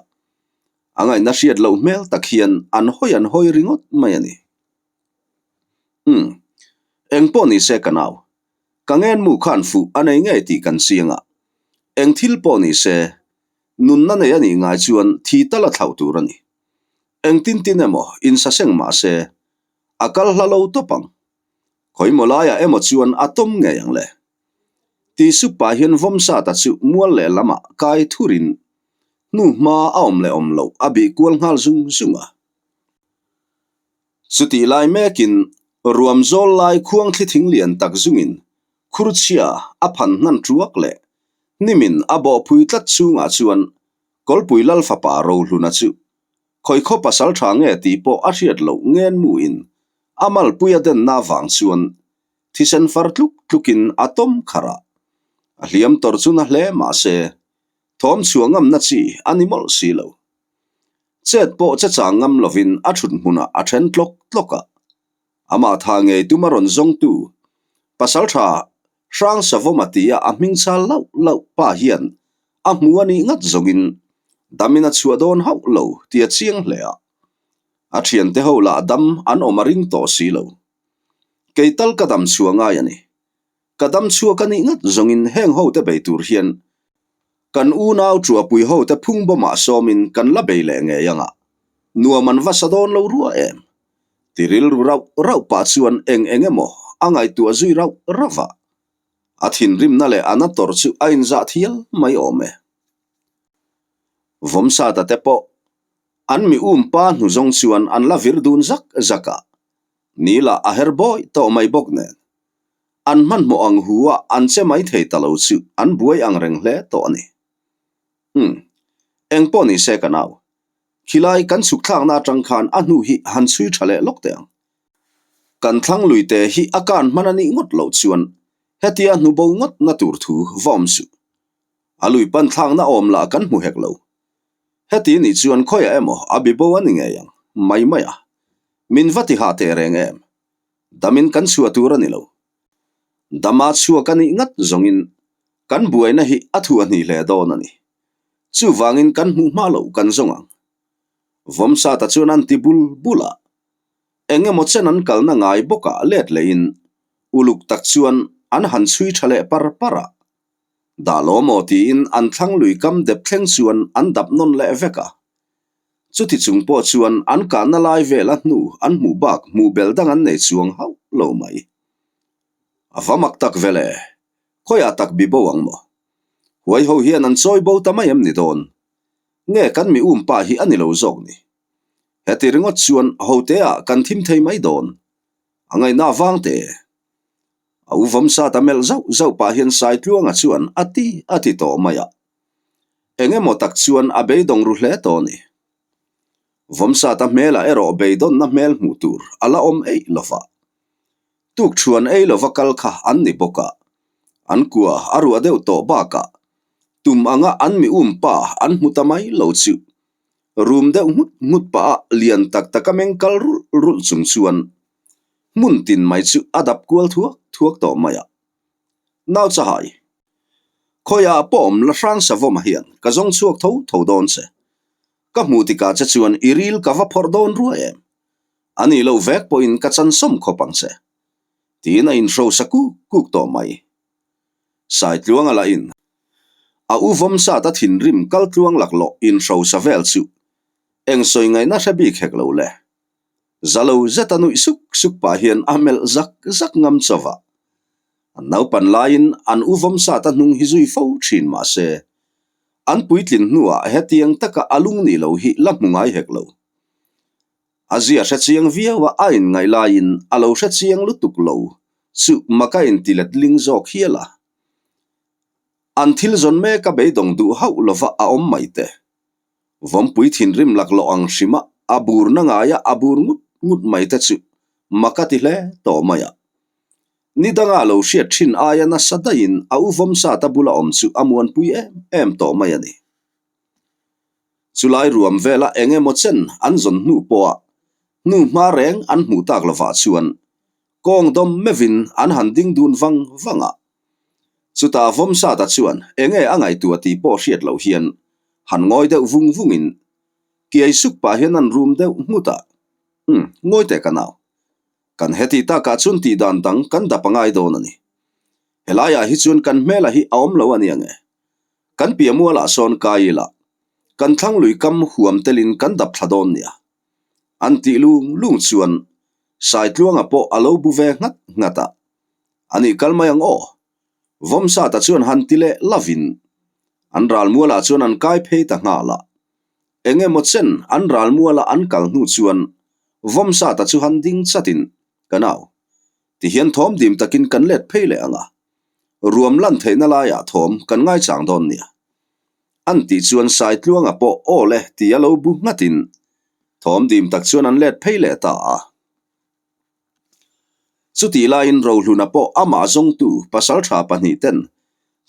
A ngaihna hriat loh hmel tak hian an hawi an hawi ringawt mai a ni. Umm. Eng pawh ni se ka nau. Ka ngenmu khan fuh a nei ngei tih kan chiang a. Eng thil pawh ni se, nunna nei a nih ngai chuan thi tal a thlauh tur a ni. Eng tin tin emaw insaseng mah se, a kal hla lo tawp ang. Khawimaw laiah emaw chuan a tawm ngei ang le. Ti sup pah hian Vawmsata chu mual leh lamah kai thurin hnu hma a awm leh awm loh a bih kual nghal zung zung a. Chutih lai mekin ruam zawl lai khuang thli thing lian tak zungin khurchhia a phan hnan tuak leh hnimin a bawhphui tlat chhungah chuan Kawlpui Lal fapa Rohluna chu khawikhaw pasal tha nge tih pawh a hriat loh ngen muin a malpui a denna vang chuan thisen far tluk tlukin a tawm kharh a, a hliam tawrh chu na hle mah se thawm chhuah ngamna chi a ni mawlh si lo. Chet pawh che chang ngam lovin a thut hmunah a then tlawk tlawk a. Amah tha ngei tuma rawn zawngtu Pasaltha Hrang Savawma tia a hming chal lauh lauh pa hian a hmu a nih ngat zawngin damin a chhuah dawn hauh lo tih a chiang hle a. A thiante ho lah dam an awm a ring tawh si lo. Kei tal ka dam chhuah ngai a ni. Ka dam chhuak a nih ngat zawngin heng hote bei tur hian kan unau Tuapui hote phung bawmah sawmin kan la bei leh ngei ang a, nuam an va sa dawn lo rua em? Ti rilru rauh rauh pah chuan eng eng emaw a ngaihtuah zui rauh rauh a, a thinrimna leh a na tawrh chu a inzah thial mai awm e. Vawmsata te pawh an mi um pa hnu zawng chuan an la vir dun zak zak a, ni lah a her bawi tawh mai bawk nen. An hmanhmawh ang hu a an che mai thei ta lo chu an buai ang reng hle tawh a ni. Umm. Eng pawh ni se ka nau. Khilai kan chhuk thlakna atang khan a hnu hi han chhui tha leh lawk teh ang. Kan thlang lui te hi a kan hman a nih ngawt loh chuan hetia hnu bo ngawt na tur thu va awm suh. A lui pan thlakna awm lah kan hmu hek lo. Heti nih chuan khawiah emaw a bi bo a ni ngei ang, mai mai a. Min va ti hah teh reng em? Damin kan chhuah tur a ni lo. Dama chhuak a nih ngat zawngin kan buaina hi a thu a hnih hle dawn a ni. Chuvangin kan hmuh hma loh kan zawng ang. Vawmsata chuan an ti bul bul a. Eng emaw chen an kalna ngai bawkah let lehin uluk tak chuan an han chhui tha leh par par a. Dah lo maw tiin an thlang lui kam dep thleng chuan an dap nawn leh vek a. Chuti chung pawh chuan an kahna lai vela hnu an hmuh bak hmuh bel dang an nei chuang hauh lo mai. A va mak tak vel e, khawiah tak bi bo ang maw? Huai ho hian an chawi bo ta mai em ni dawn? Nge kan mi um pa hi a ni lo zawk ni? Heti ringawt chuan hoteah kan thim thei mai dawn. A ngaihna vang te. A u vawmsat a melh zauh zauh pah hian Saitluanga chuan a ti a ti tawh mai a. Eng emaw tak chuan a beidawng ru hle tawh a ni. Vawmsata hmelah erawh beidawnna hmel hmuh tur a la awm eih lo va. Tukṭhuan ei lova kal kha an ni bawk a, an kua a ruah deuh tawh bakah tum anga an mi um pa an hmu ta mai lo chu rum deuh nghut nghut pah a lian tak taka meng kal rulh rulh chung chuan hmun tin mai chu a dap kual thuak thuak tawh mai a. Nau chahai, khawiah pawh awm la hrang savawm hian ka zawng chhuak tho tho dawn che. Ka hmuh tikah che chuan i ril ka va phawrh dawn ruai em? A nih loh vek pawhin ka chansawm khawp ang che. Tiin a inhrosa kuk kuk tawh mai. Saitluanga lahin a u vawmsat a thinrim kaltluang laklawh inhrosa vel chu eng sawi ngaihna hre bik hek lo le. Za lo zeta nuih suk suk pah hian a melh zak zak ngam chauh a. An naupan laiin an u vawmsat a hnung hi zui fo thin mah se, an puitlin hnuah hetiang taka a lung nih lo hi la hmu ngai hek lo. A zia hre chiang viau a, a inngaih laiin a lo hre chiang lutuk lo chu mak a inti let ling zawk hial a. An thil zawn mek a beidawng duh hauh lova a awm mai te. Vawmpui thinrim laklawh ang hrima a burna ngaia a bur ngut ngut mai te chu mak a ti hle tawh mai a. Ni danga lo hriat thin aia nasa daihin a u Vawmsata bula awm chu a muanpui em em tawh mai a ni. Chulai ruam vela eng emaw chen an zawn hnu pawha hnu hma reng an hmuh tak lovah chuan kawng dawm meuhin an han ding dun vang vang a. Chutah Vawmsata chuan enge a ngaihtuah tih pawh hriat loh hian han ngawi deuh vung vungin kiai suk pah hian an rum deuh nghut a, Umm, ngawi teh ka nau. Kan heti takah chuan tih dan dang kan dap a ngai dawn a ni. Helaiah hi chuan kan hmela hi a awm lo a nia nge? Kan piah mualah sawn kai ila, kan thlang lui kam huam telin kan dap thla dawn nia. An tih lung lung chuan Saitluanga pawh a lo bu ve nghat nghat a. A nih kal mai ang aw. Vawmsata chuan han ti leh lovin an ral mualah chuan an kai phei ta nghal a. Eng emaw chen an ral muala an kal hnu chuan Vawmsata chu han ding chatin, Ka nau, tihian thawm dim takin kan let phei leh ang a. Ruam lan theihna laiah thawm kan ngaichang dawn nia. An tih chuan Saitluanga pawh aw le ti a lo bu nghatin thawm dim tak chuan an let phei leh ta a. Chutih laiin Rohluna pawh amah zawngtu pasaltha pahnihten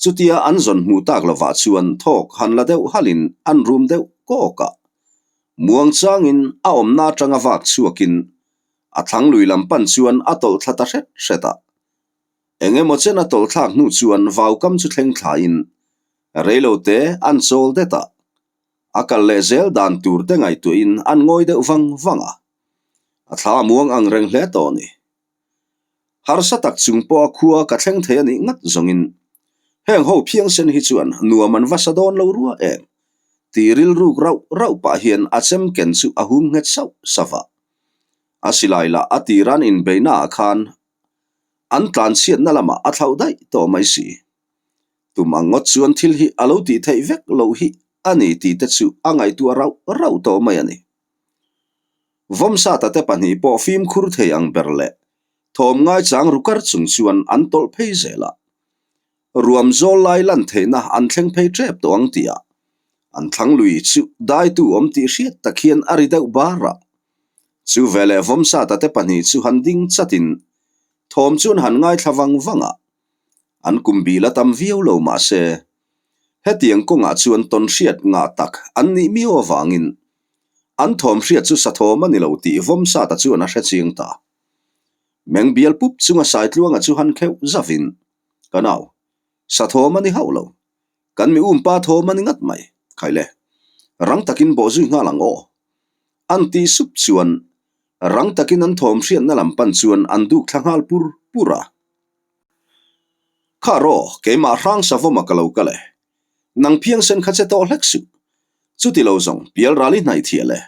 chutia an zawn hmuh tak lovah chuan thawk han la deuh halin an rum deuh kawk a. Muangchangin a awmna atanga vak chhuakin a thlang lui lam pan chuan a tawlh thla ta hret hret a. Eng emaw chen a tawlh thlak hnu chuan vaukam chu thleng thlaiin reilote an chawl det a, a kal leh zel dan tur te ngaihtuahin an ngawi deuh vang vang a, a thla a muang ang reng hle tawh a ni. Harsa tak chung pawha khua ka thleng thei a nih ngat zawngin heng ho phiangsen hi chuan nuam an va sa dawn lo rua em tih rilruk rauh rauh pah hian a chem ken chu a hum nghet sauh sauh a, a silai lah a tiran inbeihnaah khan An tlanchhiatna lamah a thlauh daih tawh mai si. Tum ang ngawt chuan thil hi a lo tih theih vek loh hi a ni tih te chu a ngaihtuah rauh rauh tawh mai a ni. Vawmsata te pahnih pawh fimkhur thei ang ber leh thawm ngaichang ru kar chung chuan an tawlh phei zel a. Ruam zawl lai lan theihna an thleng phei tep tawh ang tih ah an thlang lui chu daitu awm tih hriat tak hian a ri deuh bar a. Chu veleh Vawmsata te pahnih chu han ding chatin thawm chu an han ngaithla vang vang a, an kum bil a tam viau lo mahse hetiang kawngah chuan tawn hriat ngah tak an nih miau avangin an thawm hriat chu sathawm a ni lo tih Vawmsata chuan a hre chiang ta. Meng bial pup chunga Saitluanga chu han kheuh zavin, Ka nau, sathawm a ni hauh lo. Kan mi umpa thawm a ni ngat mai, khai le. Rang takin bawh zui nghal ang aw. An ti sup chuan rang takin an thawm hriatna lam pan chuan an duk thla nghal pur pur a. Kha raw, keimah hrang savawma ka lo kal e. Nang phiangsen kha che tawh hlek suh. Chuti lo zawng, pial ral i hnaih thial e.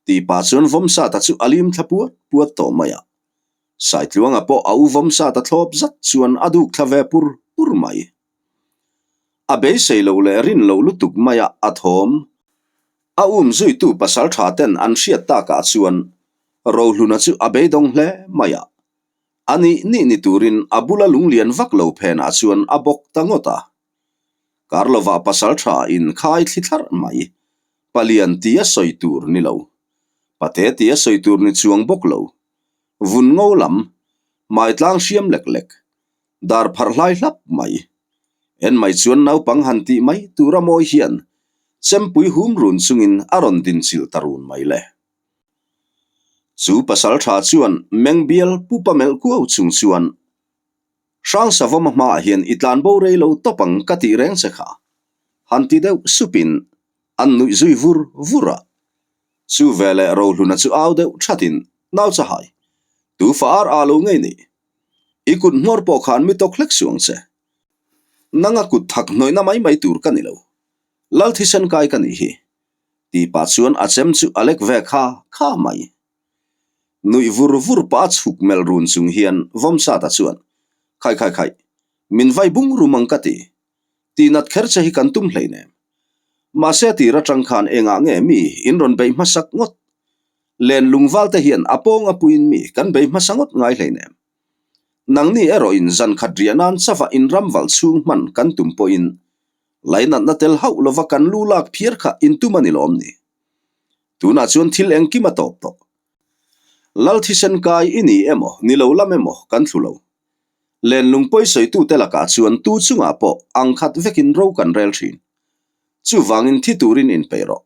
Tih pah chuan Vawmsata chu a lim thla puat puat tawh mai a. Saitluanga pawh a u Vawmsata thlawp zat chuan a duk thla ve pur pur mai. A beisei loh leh rin loh lutuk maia a thawm. A um zuitu pasal tha ten an hriat takah chuan Rohluna chu a beidawng hle mai a. A nih nih ni turin a bula lunglian vak lo phenah chuan a bawk ta ngawt a. Karlova pasal tha in khai thli thlarh mai. Palian tia sawi tur ni lo. Pate tia sawi tur ni chuang bawk lo. Vun ngo lam, hmaitlang hriam lek lek, dar pharh hlai hlap mai. En mai chuan naupang han tih mai tura mawi hian chempui hum run chungin a rawn dinchilh ta run mai le. Chu pasal tha chuan meng bial pupa melh kuau chung chuan Hrang Savawma hmaah hian i tlan bo rei lo tawp ang ka tih reng che kha. Han ti deuh supin an nuih zui vur vur a. Chu veleh Rohluna chu au deuh thatin, Nau chahai, tu fa ar a lo ngei ni? I kut hmawr pawh khan mi tawk hlek suh ang che. Nanga kut thak hnawihna mai mai tur ka ni lo. Lal thisen kai ka nih hi. Tih pah chuan a chem chu a lek ve kha kha mai. Nuih vur vur pah a chhuk melh run chung hian Vawmsata chuan, Khai khai khai, min vai bung rum ang ka ti. Tihnat kher che hi kan tum hleinem. Mahse tir atang khan engah nge mi in rawn bei hmasak ngawt? Len lungval te hian a pawng a puiin mi kan bei hmasa ngawt ngai hleinem. Nangni erawhin zan khat riah nan chava in ram valh chhung hman kan tum pawhin lainatna tel hauh lova kan lu lak phiar kha in tum a ni lawm ni? Tunah chuan thil engkim a tawp tawh. Lal thisen kai i ni emaw ni lo lam emaw kan thlu lo. Lenlung pawisawitute lakah chuan tu chungah pawh ang khat vekin ro kan rel thin. Chuvangin thi turin inpeih rawh.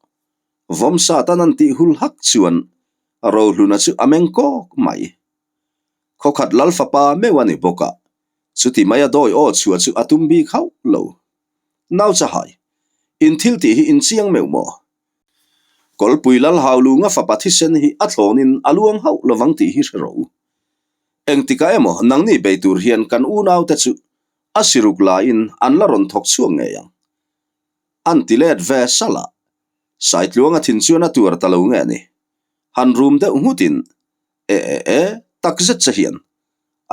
Vawmsatan an tih hul hak chuan Rohluna chu a meng kawk mai. Khawkhat lal fapa meuh a ni bawk a, chuti mai a dawi aw chhuah chu a tum bik hauh lo. Nau chahai, in thil tih hi in chiang meuh maw? Kawlpui lal Haulunga fapa thisen hi a thlawnin a luang hauh lovang tih hi hre rawh u. Engtikah emaw nangni bei tur hian kan unaute chu a siruk laiin an la rawn thawk chhuak ngei ang. An ti let ve salh a, Saitluanga thin chuan a tuar ta lo nge ni? Han rum deuh nghutin, E e e, tak zet che hian.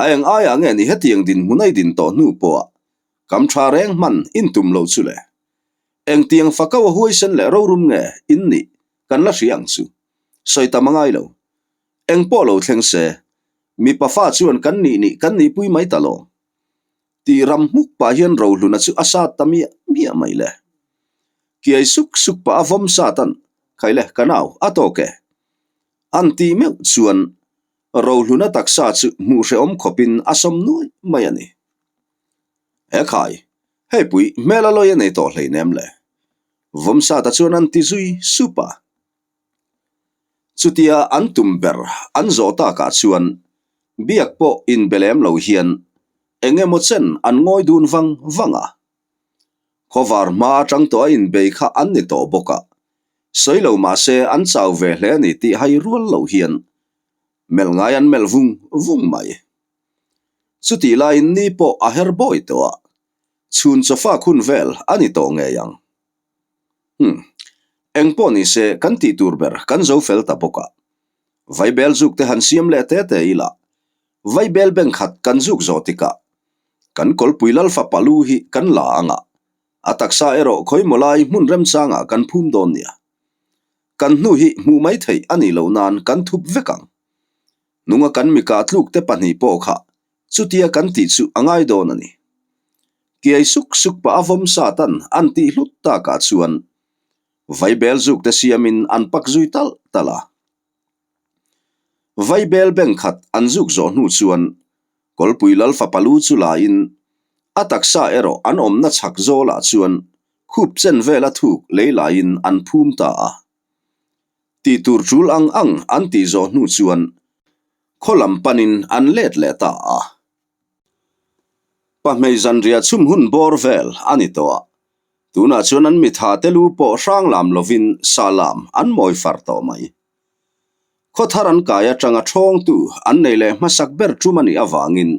A eng aiah nge ni hetiang dinhmun a i din tawh hnu pawha kam tha reng hman in tum lo chu le? Engtiang fakau a huaisen leh rorum nge in nih kan la hria ang chu. Sawi tam a ngai lo. Eng pawh lo thleng se, mipa fa chuan kan nih nih kan nihpui mai ta lo. Tih ram hmuk pah hian Rohluna chu a sat ta miah miah mai le. Kiai suk suk pah a vawm sat an, Khai le, ka nau, a tawk e. An tih meuh chuan Rohluna taksa chu hmuh hrehawm khawpin a sawm nuai mai a ni. He khai, hei pui hmel a lawi a nei tawh hleinem le. Vawm sata chuan an ti zui sup a. Chutia an tum ber an zawh takah chuan biak pawh inbe lem lo hian eng emaw chen an ngawi dun vang vang a. Khawvar hma atang tawh a inbei kha an ni tawh bawk a, sawi lo mahse an chau ve hle a ni tih hai rual lo hian melh ngai an melh vung vung mai. Chutih laiin ni pawh a her bawi tawh a, chhun chawfak hun vel a ni tawh ngei ang. Umm, eng pawh ni se kan tih tur ber kan zo fel ta bawk a. Vaibel zuk te han siam leh te te ila, vaibel beng khat kan zuk zawh tikah kan kawlpui lalfa palu hi kan la ang a, a taksa erawh khawimaw lai hmun remchangah kan phum dawn nia. Kan hnu hi hmuh mai theih a nih loh nan kan thup vek ang. Nunga kan mikah tluk te pahnih pawh kha Chutia kan tih chu a ngai dawn a ni. Kiai suk suk pah a vawm satan an tih hlut takah chuan Vaibel zuk te siamin an pak zui talh talh a. Vaibel beng khat an zuk zawh hnu chuan Kawlpui Lal fapa lu chu lain a taksa erawh an awmna chhak zawlah chuan khup chen vela thuk lei laiin an phum ta a. Tih tur tul ang ang an tih zawh hnu chuan khaw lam panin an let leh ta a. Pahmei zanriah chhum hun bawr vel a ni tawh a, tunah chuan an mitha te lu pawh hrang lam lovin sa lam an mawi far tawh mai. Khaw thar an kai atanga thawngtu an nei leh hmasak ber tum a nih avangin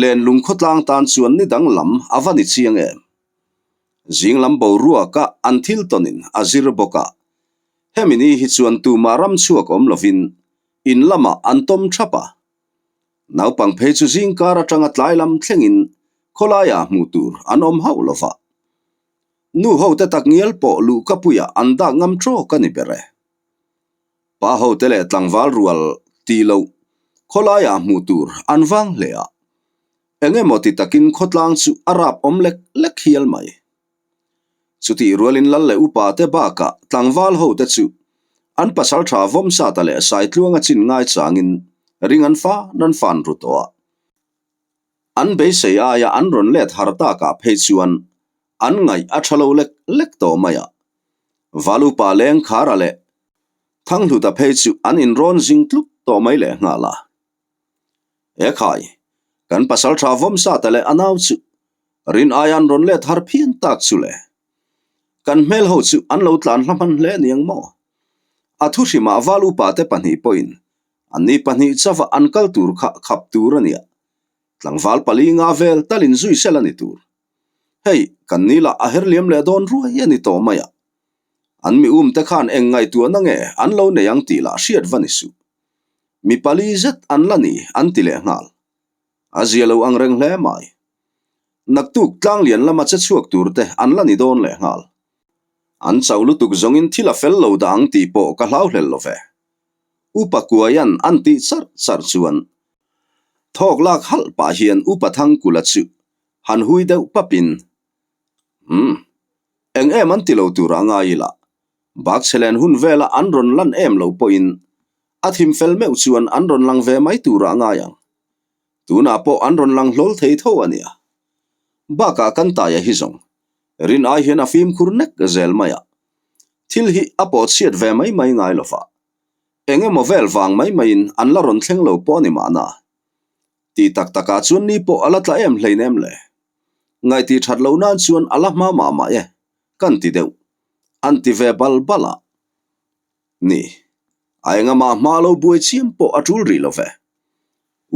lenlung khawtlang tan chuan ni dang lam a va ni chiang em. Zing lam boruaka an thil tawnin a zir bawk a, hemi ni hi chuan tumah ram chhuak awm lovin in lamah an tawm thap a. Naupang phei chu zing kar atanga tlai lam thlengin khawlaiah hmuh tur an awm hauh lo va. Nu hote tak ngial pawh luhkapuiah an dak ngam tawk a ni ber e. Pa hote leh tlangval rual tih loh khawlaiah hmuh tur an vang hle a. Eng emaw ti takin khawtlang chu a rap awm lek lek hial mai. Chutih rualin lal leh upa te bakah tlangval ho te chu an pasal tha Vawmsata leh Saitluanga chin ngai changin ring an fan an fan ru tawh a. An beisei aia an rawn let har takah phei chuan an ngaih a tha lo lek lek tawh mai a. Val upa Lengkhara leh Thanghluta phei chu an inrawn zing tluk tawh mai lehnghal a. He khai, kan pasal tha Vawmsata leh a nau chu rin aia an rawn let har phian tak chu le. Kan hmel ho chu an lo tlan hla hman hle aniang maw? A thu hrimah val upa te pahnih pawhin anni pahnih chauha an kal tur kha khap tur a nia. Tlangval pali nga vel talin zui sel a ni tur. Hei, kan ni lah a her liam leh dawn ruai a ni tawh mai a. An mi um te khan eng ngaihtuahna nge an lo nei ang tih lah hriat va ni suh. Mi pali zet an la ni an ti leh nghal. A zia lo ang reng hle mai. Naktuk tlanglian lama che chhuak tur te an la ni dawn leh nghal. An chauh lutuk zawngin thil a fel lo dah ang tih pawh ka hlau hlel lo ve. Upa Kuaian an tih charh charh chuan thawk lak halh pah hian Upa Thangkula chu han hui deuh papin, Umm, eng em an ti lo tur a ngai ila, Bakchhelen hun vela an rawn lan em lo pawhin a thim fel meuh chuan an rawn lang ve mai turah a ngai ang. Tunah pawh an rawn lang hlawl thei tho a nia. Bakah kan taia hi zawng rin ai hian a fimkhur nek zel mai a. Thil hi a pawh chhiat ve mai mai ngai lo va, eng emaw vel vang mai maiin an la rawn thleng lo pawh a ni mahna. Ti tak takah chuan ni pawh a la tla em hleinem le. Ngaih that loh nan chuan a la hma mah mah e, kan ti deuh. An ti ve bal bal a. Ni, a engamah hma lo buai chiam pawh a tul rih lo ve.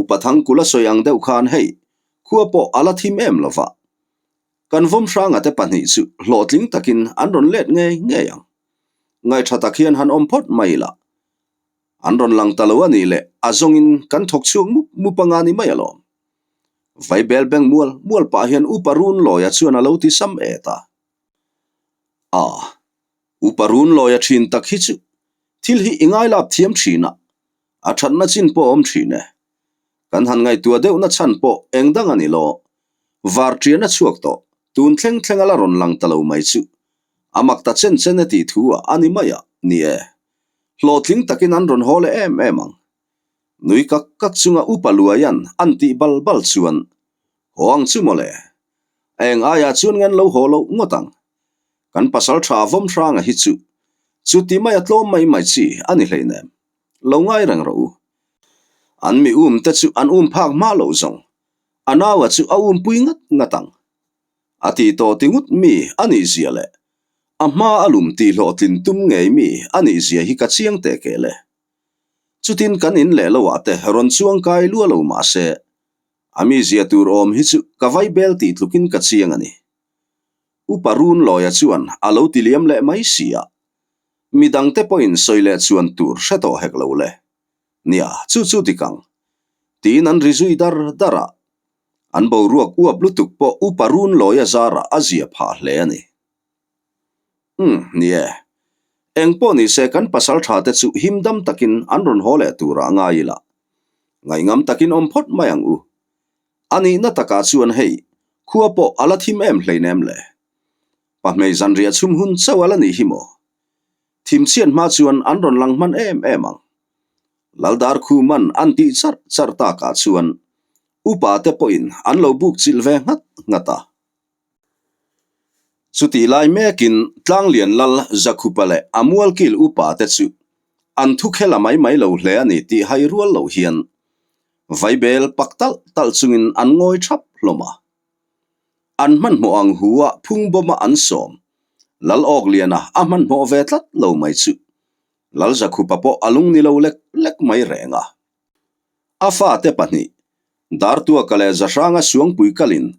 Upa Thangkula sawi ang deuh khan hei, khua pawh a la thim em lo va. Kan vawm hranga te pahnih chu hlawhtling takin an rawn let ngei ngei ang. Ngaihṭha tak hian han awm phawt mai ila. An rawn lang ta lo a nih leh a zawngin kan thawk chhuak mup mup anga ni mai alawm. Vaibel beng mual mual pah hian Upa Runlawia chuan a lo ti sam et a. A, Upa Runlawia ṭhin tak hi chu thil hi i ngailap thiam ṭhin a, a ṭhatna chin pawh a awm ṭhin e. Kan han ngaihtuah deuhna chhan pawh eng dang a ni lo. Var ṭian a chhuak tawh, tun thleng thleng a la rawn lang ta lo mai chu. A mak ta chen chen e tih thu ah a ni mai a, ni e. Hlawhtling takin an rawn haw leh em em ang. Nui kak kak chunga upa luaian an tih bal bal chuan, Haw ang chu mawle. A eng aiah chuan nge an lo haw loh ngawt ang. Kan pasal tha vawm hranga hi chu, chuti maia tlawm mai mai chi a ni hleinem. Lo ngai reng rawh u. An mi um te chu an um phak hma loh zawng. A naua chu a um pui ngat ngat ang. A ti tawh ti ngut mi a nih zia leh a hma a lum tih hlawhtlin tum ngei mi a nih zia hi ka chiang teh kel e. Chutin kan in leh loah te rawn chuang kai lua lo mah se, a mi zia tur awm hi chu ka vai bel tih tlukin ka chiang a ni. Upa Runlawia chuan a lo ti liam leh mai si a, Mi dangte pawhin sawi leh chuan tur hre tawh hek lo le. Nia, chu chu dik ang. Tiin an ri zui dar dar a. An boruak uap lutuk pawh upa run lawi a zarah a zia phah hle a ni. Umm, ni e. Eng pawh ni se kan pasal tha te chu him dam takin an rawn haw leh turah ngai ila. Ngaihngam takin awm phawt mai ang u. A nihna takah chuan hei, khua pawh a la thim em hleinem le. Pahmei zanriah chhum hun chauh a la nih hi maw? Thim chhiat hma chuan an rawn lang hman em em ang. Laldar khu man an tih charh charh takah chuan upa te pawhin an lo buk chilh ve nghat nghat a. Chutih lai mekin Tlanglian Lal Zakhupa leh a mualkil upa te chu an thu khel a mai mai lo hle a ni tih hai rual loh hian vaibel pak talh talh chungin an ngawi thap hlawm a. An hmanhmawh ang hu a phung bawma an sawm. Lal Awkliana a hmanhmawh ve tlat lo mai chu. Lal Zakhupa pawh a lung ni lo lek lek mai reng a. A fate pahnih, Dartuaka leh Zahranga Suangpui kalin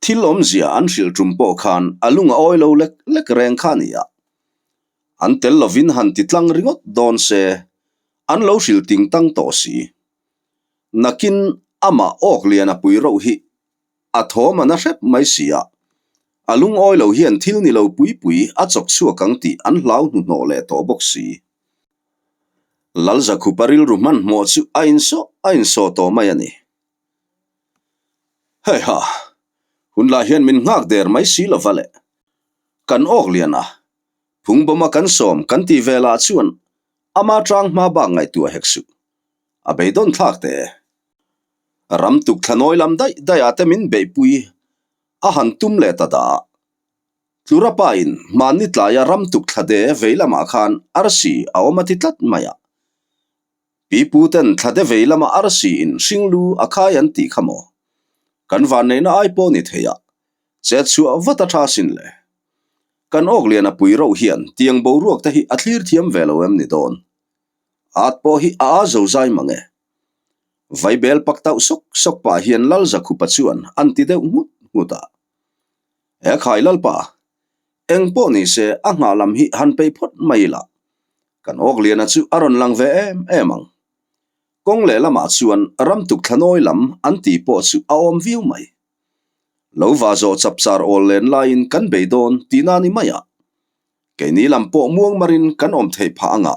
thil awmzia an hrilh tum pawh khan a lung a awi lo lek lek reng kha a ni a. An tel lovin han ti tlang ringawt dawn se, an lo hrilh ting tang tawh si. Nakin amah Awkliana pui roh hi A thawm a na hrep mai si a, a lungawi lo hian thil ni lo pui pui a chawk chhuak ang tih an hlau hnuhnawh leh tawh bawk si. Lalzakhupa rilru hmanhmawh chu a insawh a insawh tawh mai a ni. Heiha, hun lah hian min nghak der mai si lova le. Kan awk lian a, phungbawma kan sawm kan tih velah chuan ama tang hma bak ngaihtuah hek suh. A beidawn thlak teh e. Ram tuk thlanawi lam daih daih ah te min beihpui a han tum leh ta dah. Tlura pa in hmanni tlaia ram tuk thla de vei lamah khan arsi a awm a ti tlat mai a. Pipu ten thla de vei lama arsi in hring lu a khai an tih kha maw? Kan vanneihna ai pawh ni thei a, chet chhuah vat a tha sin le. Kan awk lian a pui rauh hian tiang boruak te hi a thlir thiam ve lo em ni dawn? At pawh hi a a zo zai mang e. Vaibel pak tauh sawk sawk pah hian Lal Zakhupa chuan an ti deuh nghut nghut a. He khai Lalpa, eng pawh ni se a nghah lam hi han peih phawt mai ila, kan Awkliana chu a rawn lang ve em em ang. Kawng lehlamah chuan ram tuk thlanawi lam an ti pawh chu a awm viau mai. Lo va zawh chapchar awl len laiin kan bei dawn tihna ni mai a. Keini lam pawh muangmarin kan awm theih phah anga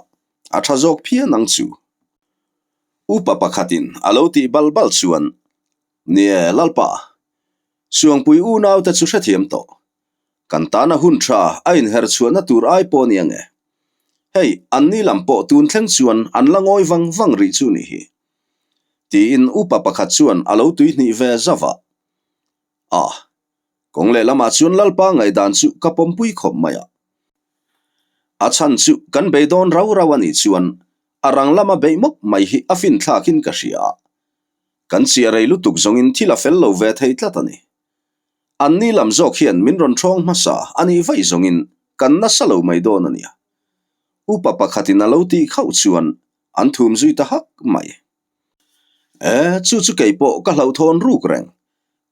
a tha zawk phian ang chu. Upa pakhatin a lo tih bal bal chuan, Nie, Lalpa, Suangpui unaute chu hrethiam tawh. Kan tana hun tha a inher chhuahna tur ai pawh nia nge. Hei, anni lam pawh tun thleng chuan an la ngawi vang vang rih chu ni hi. Tiin upa pakhat chuan a lo tuihnih ve zauh a. A, kawng lehlamah chuan Lalpa ngaihdan chu ka pawmpui khawp mai a. A chhan chu kan bei dawn rau rau a nih chuan a rang lama beih mawp mai hi a fin thlakin ka hria a. Kan chiah rei lutuk zawngin thil a fel lo ve thei tlat a ni. An ni lam zawk hian min rawn ṭhawng hmasa a nih vaih zawngin kan nasa lo mai dawn a nia. Upa pakhatin a lo tih khauh chuan an thum zui ta hak mai. E, chu chu kei pawh ka hlauhthawn ruk reng.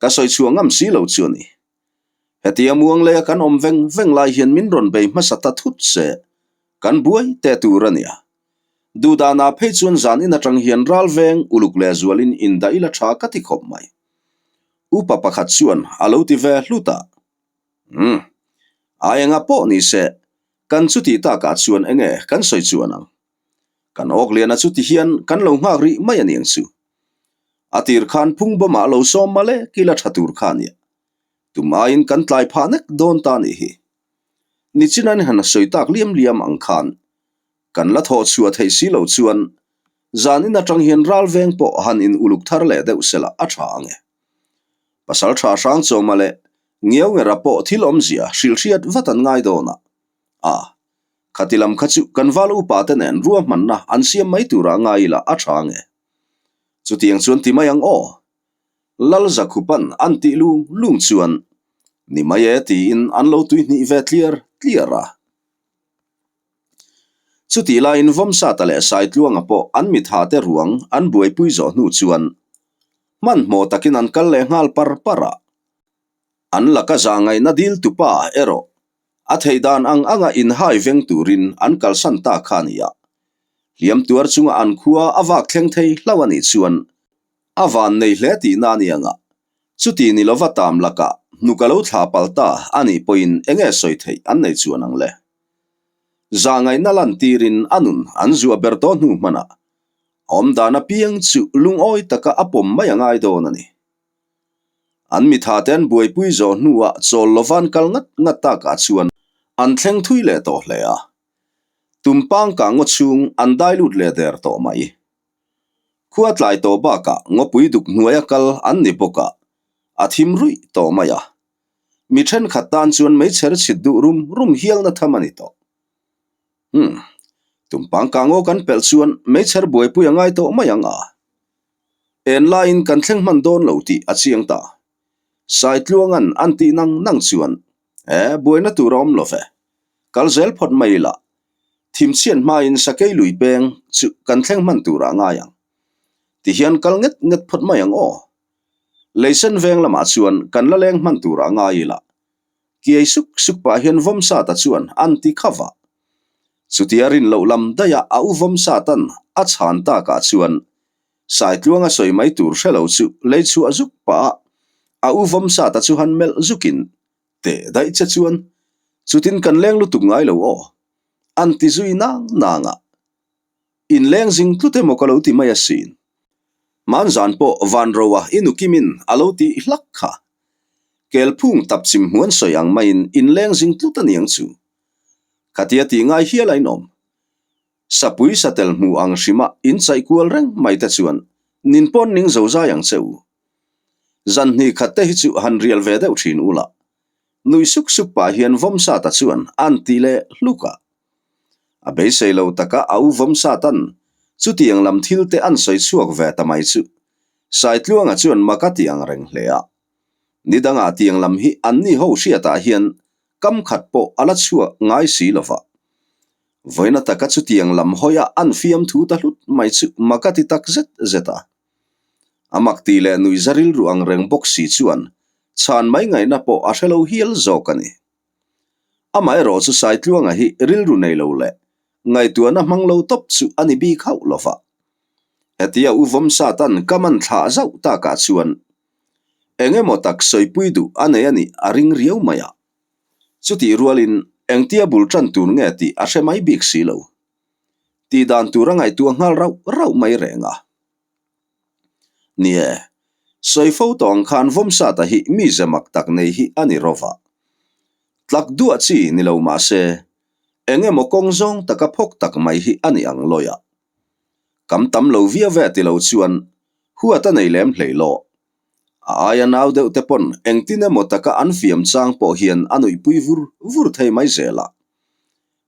Ka sawi chhuah ngam si lo chu a ni. Hetia muang leia kan awm veng veng lai hian min rawn bei hmasa ta thut se, kan buai teh tur a nia. Duhdanah phei chuan zan in atang hian ral veng uluk leh zualin indah ila tha ka ti khawp mai. Upa pakhat chuan a lo ti ve hlut a. Umm. A enga pawh ni se, kan chuti takah chuan enge kan sawi chuan ang. Kan awkliana chu ti hian kan lo nghak rih mai a niang chu. A tir khan phung bawmah lo sawm male kila tha tur kha nia. Tum aiin kan tlai phah nek dawn ta nih hi. Nichinain han sawi tak liam liam ang khan kan la thawh chhuah theih si lo chuan zan in atang hian ral veng pawh han in uluk thar leh deuh sela a tha ang e. Pasal tha hrang chawma leh Ngiaungera pawh thil awmzia hrilhhriat vat an ngai dawn a. A, khati lam kha chu kan val upa te nen ruahmanna an siam mai turah ngai ila a tha nge? Chutiang chuan ti mai ang aw. Lal Zakhupan an tih lung lung chuan ni mai e tiin an lo tuihnih ve tliar tliar a. Chutih laiin Vawmsata leh Saitluanga pawh an mitha te ruang an buaipui zawh hnu chuan hmanhmawh takin an kal leh nghal par par a. An laka zahngaihna dil tupa erawh A theih dan ang anga inhai veng turin an kalsan ta kha a ni a. Hliam tuar chunga an khua a vak thleng thei hlauh a nih chuan a van nei hle tihna a ni ang a. Chuti ni lova tam lakah hnuk a lo thla pal ta a nih pawhin enge sawi theih an nei chuan ang le. Zahngaihna lantirin a nun an zuah ber tawh hnu hmanah awmdan apiang chu lungawi taka a pawm mai a ngai dawn a ni. An mitha te an buaipui zawh hnuah chawl lova an kal ngat ngat takah chuan an thleng thui leh tawh hle a. Tumpang kah ngaw chhung an dai lut leh der tawh mai. Khua tlai tawh bakah ngawpui duk hnuaia kal an ni bawk a, a thim ruih tawh mai a. Mi thenkhat tan chuan meichher chhit duh rum rum hialna tham a ni tawh. Umm, tumpang kah ngaw kan pelh chuan meichher buaipui a ngai tawh mai ang a. En laiin kan thleng hman dawn lo tih a chiang ta. Saitluanga'n an tih nang nang chuan, E, buaina tur a awm lo ve. Kal zel phawt mai ila. Thimchhiat hmain Sakei lui peng chu kan thleng hman turah ngai ang. Tihian kal nget nget phawt mai ang aw. Leisen veng lamah chuan kan la leng hman turah ngai ila. Kiai suk suk pah hian Vawmsata chuan an ti kha vah. Chutia rin loh lam daih a u Vawmsatan a chhan takah chuan Saitluanga sawi mai tur hre lo chu lei chhuah zuk pah a, a u Vawmsata chu han melh zukin teh daih che chuan chutin kan leng lutuk ngai lo aw an ti zui nang nang a. Inleng zing tlut emaw ka lo ti mai asin. Hmanzan pawh Vanroa i nukimin a lo tih hlak kha. Kelphung tapchim hmuan sawi ang maiin inleng zing tlut a niang chu. Khatia tih ngai hial a inawm. Sapui satel hmu ang hrima inchaih kual reng mai te chuan nin pawn ning zo zai ang che u. Zan hnih khat te hi chu han rial ve deuh thin ula. Nui suk suk pah hian Vawmsata chuan an ti leh hluk a. A beisei lo taka a u Vawmsatan chutiang lam thil te an sawi chhuak ve ta mai chu Saitluanga chuan mak a ti ang reng hle a. Ni dangah tiang lam hi anni ho hriatah hian kam khat pawh a la chhuak ngai si lo va. Vawiina taka chutiang lam hawia an fiamthu ta hlut mai chu mak a ti tak zet zet a. A mak ti leh nuihza rilru ang reng bawk si chuan chhan mai ngaihna pawh a hre lo hial zawk a ni. Amaherawh chu Saitluanga hi rilru nei lo leh ngaihtuahna hmang lo tawp chu a ni bik hauh lo va. Hetia U Vawmsatan ka man thlah zauh takah chuan eng emaw tak sawipui duh a nei a nih a ring riau mai a. Chutih rualin engtia bul tan tur nge tih a hre mai bik si lo. Tih dan tur a ngaihtuah nghal rauh rauh mai reng a. Ni e, sawi fo tawh ang khan Vawmsata hi mize mak tak nei hi a ni rawva. Tlak duah chi ni lo mah se, eng emaw kawng zawng taka phawk tak mai hi a ni ang lawi a. Kam tam lo viau ve ti lo chuan huat a nei lem hlei lawh. A aia nau deuh te pawn engtin emaw taka an fiam chang pawh hian a nuihpui vur vur thei mai zel a.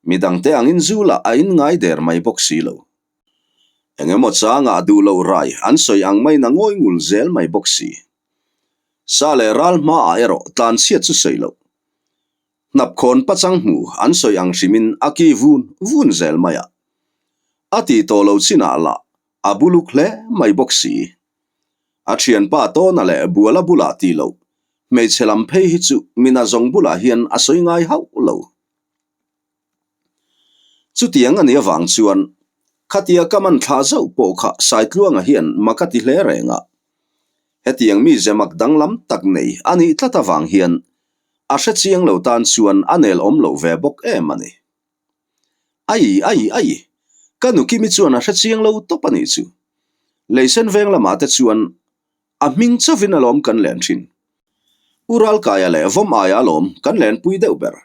Midangte angin zu lah a in ngai der mai bawk si lo. Eng emaw changah duh loh rai an sawi ang maiin a ngawi ngul zel mai bawk si. Sa leh ral hmaah erawh tlanchhiat chu sawi loh. Hnapkhawn pachang hmu an sawi ang hrimin a ki vun vun zel mai a. A tih tawh lo chinah lah a buluk hle mai bawk si. A thianpa tawna leh buala bulah tih loh hmeichhe lam phei hi chu mina zawng bulah hian a sawi ngai hauh lo. Chutiang a nih avang chuan khatia ka man thlah zauh pawh kha Saitluanga hian mak a ti hle reng a. Hetiang mi zemak danglam tak nei a nih tlat avang hian a hre chiang lo tan chuan a nel awm loh ve bawk em a ni. Ai ai ai! Ka nu Kimi chuan a hre chiang lo tawp a nih chu. Leisen veng lamah te chuan A hming chauvin alawm kan len thin. U Ralkaia leh Vawm aia alawm kan lenpui deuh ber.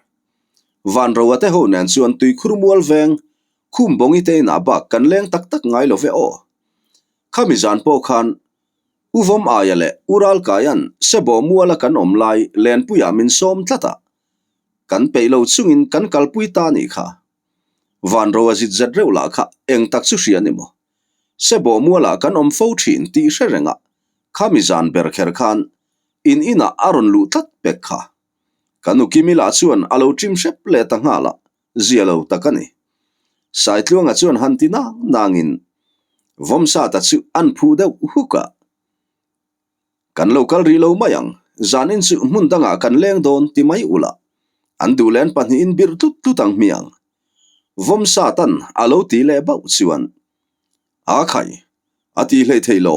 Vanroa te ho nen chuan tuikhur mual veng khum bawngi te inah bak kan leng tak tak ngai lo ve aw. Khami zan pawh khan U Vawm aia leh U Ralkaia'n Sebawh muala kan awm lai lenpuiah min sawm tlat a, kan peih lo chungin kan kalpui ta nih kha. Vanroa zit zet reuh lah kha eng tak chu hria ni maw? Sebawh mualah kan awm fo thin tih hre reng a, khami zan ber kher khan in inah a rawn luh tlat pek kha. Ka nu Kimi lah chuan a lo ṭim hrep leh ta nghal a, zia lo tak a ni. Saitluanga chuan han ti nang nangin Vawmsata chu an phuh deuh huk a. Kan lo kal rih lo mai ang, zanin chu hmun dangah kan leng dawn ti mai ula, an duh len pahnihin birh tlut tlut ang hmiang. Vawm satan a lo ti leh bauh chuan, A khai, a ti hlei thei lo.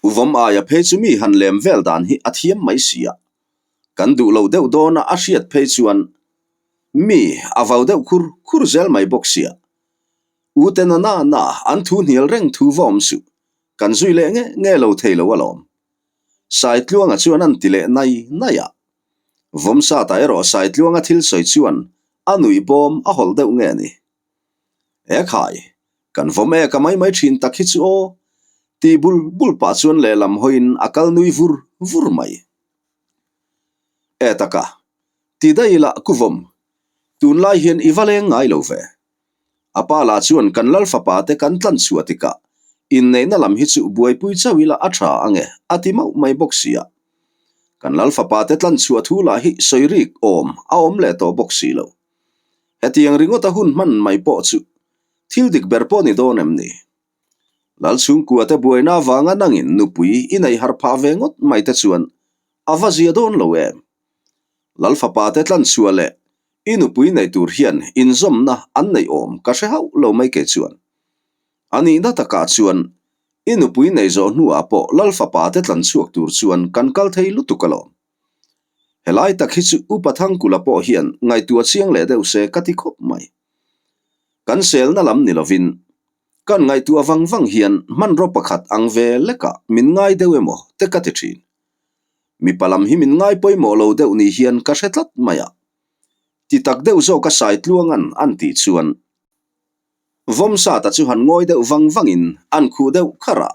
U Vawm aia phei chu mi han lem vel dan hi a thiam mai si a, kan duh lo deuh dawna a hriat phei chuan mi a vau deuh khur khur zel mai bawk sia. U te na na na an thu hnial reng thu va awm suh. Kan zui leh nge nge lo thei lo alawm. Saitluanga chuan an ti leh nai nai a. Vawmsata erawh Saitluanga thil sawi chuan a nuih bawm a hawlh deuh nge ni. E khai, kan vawm e ka mai mai thin tak hi chu aw, ti bul bul pah chuan lehlam hawiin a kal nui vur vur mai. E taka, ti daih ila ku vawm, tunlai hian i va leng ngai lo ve. A pa lah chuan kan lal fapa te kan tlan chhuah tikah inneihna lam hi chu buaipui chauh ila a tha ange a ti mauh mai bawk si a. Kan lal fapa te tlan chhuah thu lah hi sawi rik awm a awm leh tawh bawk si lo. Hetiang ringawta hun hman mai pawh chu thil dik ber pawh ni dawn em ni? Lal chhungkua te buaina avanga nangin nupui i neih har phah ve ngawt mai te chuan a va zia dawn lo em? Lal fapa te tlan chhuah leh I nupui nei tur hian inzawmna an neih awm ka hre hauh lo mai kei chuan. A nihna takah chuan i nupui nei zawh hnuah pawh Lal fapa te tlan chhuak tur chuan kan kal thei lutuk alawm. Helai tak hi chu Upa Thangkula pawh hian ngaihtuah chiang leh deuh se ka ti khawp mai. Kan selna lam ni lovin kan ngaihtuah vang vang hian hmanraw pakhat ang ve lekah min ngai deuh emaw te ka ti thin. Mipa lam hi min ngai pawimawh lo deuh ni hian ka hre tlat mai a. Ti tak deuh zawk a sai tluanga'n an tih chuan Vawmsata chu han ngawi deuh vang vangin an khuh deuh kharh a.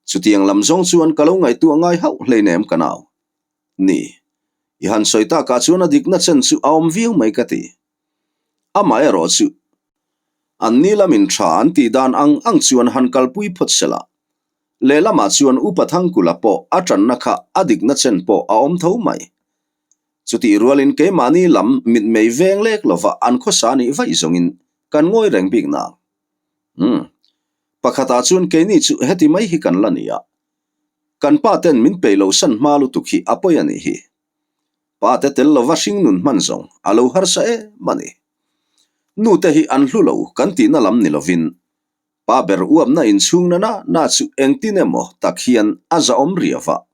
Chutiang lam zawng chuan ka lo ngaihtuah ngai hauh hleinem ka nau. Ni, i han sawi takah chuan a dikna chen chu a awm viau mai ka ti. Amaherawh chu an ni lamin tha an tih dan ang ang chuan han kalpui phawt sela. Lehlamah chuan Upa Thangkula pawh a tanna kha a dikna chen pawh a awm tho mai. Chutih rualin keimahni lam mitmei veng lek lova an khawsa nih vaih zawngin kan ngawi reng bik nang. Umm. Pakhatah chuan keini chu heti mai hi kan la ni a. Kan pa ten min peih loh san hma lutuk hi a pawi a nih hi. Pa te tel lova hringnun hman zawng a lo harsa em a ni. Nu te hi an hlu lo kan tihna lam ni lovin Pa ber uapna inchhung na na na chu engtin emaw tak hian a zahawm riau a.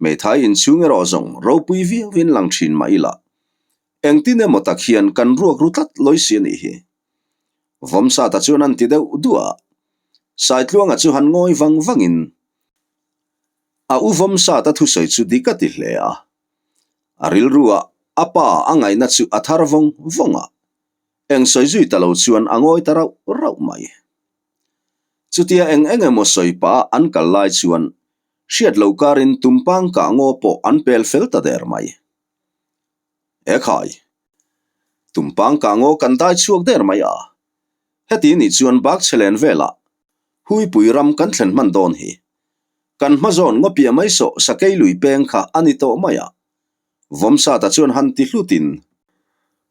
Hmeithai inchhung erawh zawng ropui viauin lang thin mah ila, engtin emaw tak hian kan ruak ru tlat lawi si a nih hi. Vawmsata chuan an ti deuh duah a. Saitluanga chu han ngawi vang vangin a u Vawmsata thusawi chu dik a ti hle a. A rilruah a pa a ngaihna chu a thar vawng vawng a. Eng sawi zui ta lo chuan a ngawi ta rauh rauh mai. Chutia eng eng emaw sawi pah a an kal lai chuan hriat lo karin tumpang kah ngaw pawh an pel fel ta der mai. E khai! Tumpang kah ngaw kan dai chhuak der mai a. Heti nih chuan bak chhe len velah Huipui ram kan thlen hman dawn hi. Kan hma zawn ngaw piah mai sawh sakei lui peng kha a ni tawh mai a. Vawmsata chuan han ti hlutin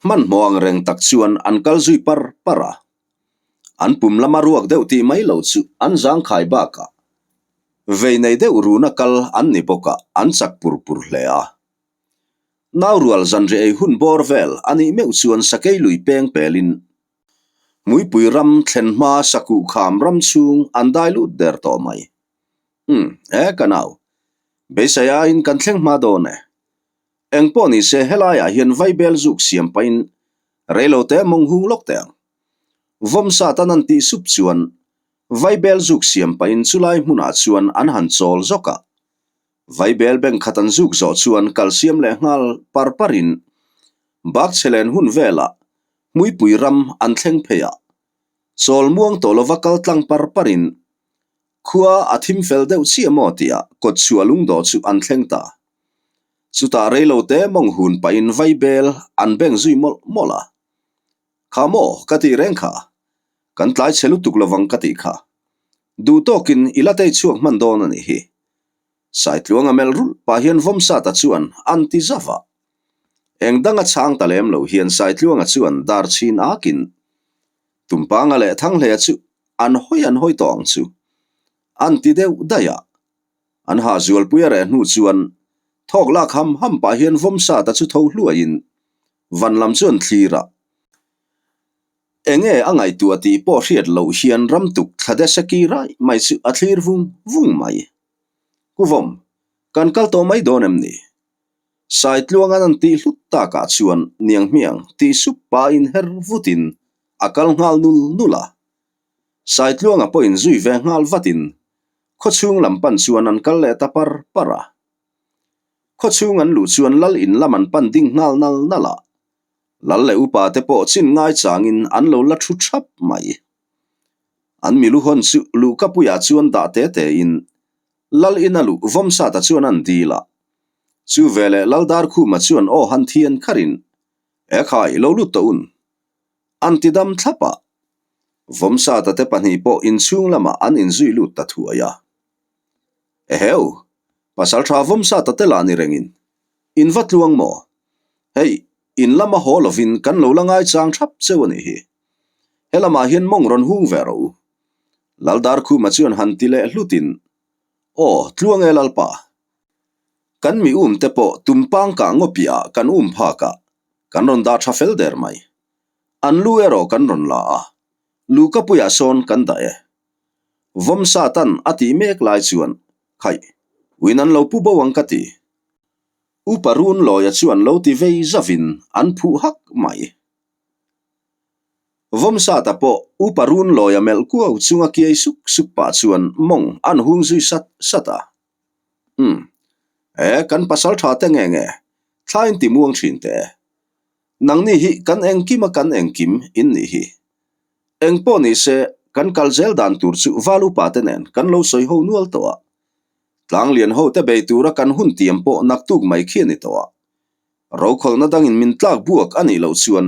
hmanhmawh ang reng tak chuan an kal zui par par a. An pum lama ruak deuh tih mai lo chu an zangkhai bakah vei nei deuh runa kal an ni bawk a, an chak pur pur hle a. Naurual zanriah ei hun bawr vel a nih meuh chuan sakei lui peng pelin Hmuipui ram thlen hma sakuh kham ram chhung an dai lut der tawh mai. Umm, e ka nau, beisei aiin kan thleng hma dawn e. Eng pawh ni se helaiah hian vaibel zuk siam pahin reilote mawng hung lawk teh ang. Vawmsa tan an tih sup chuan vaibel zuk siam pahin chulai hmunah chuan an han chawl zawk a. Vaibel bank khat an zuk zawh chuan kal siam leh nghal par parin Bakchhelen hun velah Hmuipui ram an thleng phei a. Chawl muang tawh lova kal tlang par parin khua a thim fel deuh chiah maw tihah kawtchhuah lungdawh chu an thleng ta. Chutah reilote mawng hun pahin Vaibel an beng zui mawlh mawlh a. Kha maw ka tih reng kha? Kan tlai chhe lutuk lovang ka tih kha. Duh tawkin i la tei chhuak hman dawn a nih hi. Saitluanga melh rulh pah hian Vawmsata chuan an ti zauh a. Eng danga chhang ta lem lo hian Saitluanga chuan dar chhin akin Tumpanga leh Thanghleia chu an hawi an hawi tawh ang chu an ti deuh daih a. An hah zualpui a reh hnu chuan thawk lak ham ham pah hian Vawmsata chu tho hluaiin van lam chuan thlir a. Enge a ngaihtuah tih pawh hriat loh hian ramtuk thla de seki raih mai chu a thlir vung vung mai. Kuvawm, kan kal tawh mai dawn em ni? Saitluangan an tih hlut takah chuan niang hmiang tih sup pahin her vutin a kal nghal nul nul a. Saitluanga pawhin zui ve nghal vatin khawchhung lam pan chuan an kal leh ta par par a. Khawchhung an luh chuan lal in lam an pan ding nghal nal nal a. Lal leh upa te pawh chin ngai changin an lo la thu thap mai. An milu hawn chu luhkapuiah chuan dah te te in lal ina luh Vawmsata chuan an dil a. Chu veleh Lal Darkhuma chuan aw han thian kharin, Ekhai, lo lut tawh un. An ti dam thlap a. Vawmsata te pahnih pawh inchhung lamah an inzui lut ta thuai a. Eheu! Pasaltha Vawmsata te lah ni rengin In va tluang maw? Hei, in lama haw lovin kan lo la ngaichang thap cheu a nih hi. He lamah hian mawng rawn hung ve rawh u. Laldarkhuma chuan han ti leh hlutin, Aw, tluang e Lalpa. Kan mi um te pawh tumpang kah ngaw piahah kan um phak a, kan rawn dah tha fel der mai. An lu erawh kan rawn la a, luhkapuiah sawn kan dah e. Vawmsatan a tih mek lai chuan, Khaih, uin an lo pu bo ang ka ti. Upa Run Lawia chuan lo ti vei zavin an phuh hak mai. Vawmsata pawh Upa Run Lawia melh kuau chunga kiai suk suk pah chuan mawng an hung zui sat sat a. Umm, e kan pasal tha te nge nge, thlain ti muang thin teh e. Nangni hi kan engkim a kan engkim in nih hi. Eng pawh ni se, kan kal zel dan tur chu val upa te nen kan lo sawi ho nual tawh a. Tlanglian ho te bei tura kan hun tiam pawh naktuk mai khi a ni tawh a. Rokhawlhna dangin min tlak buak a nih loh chuan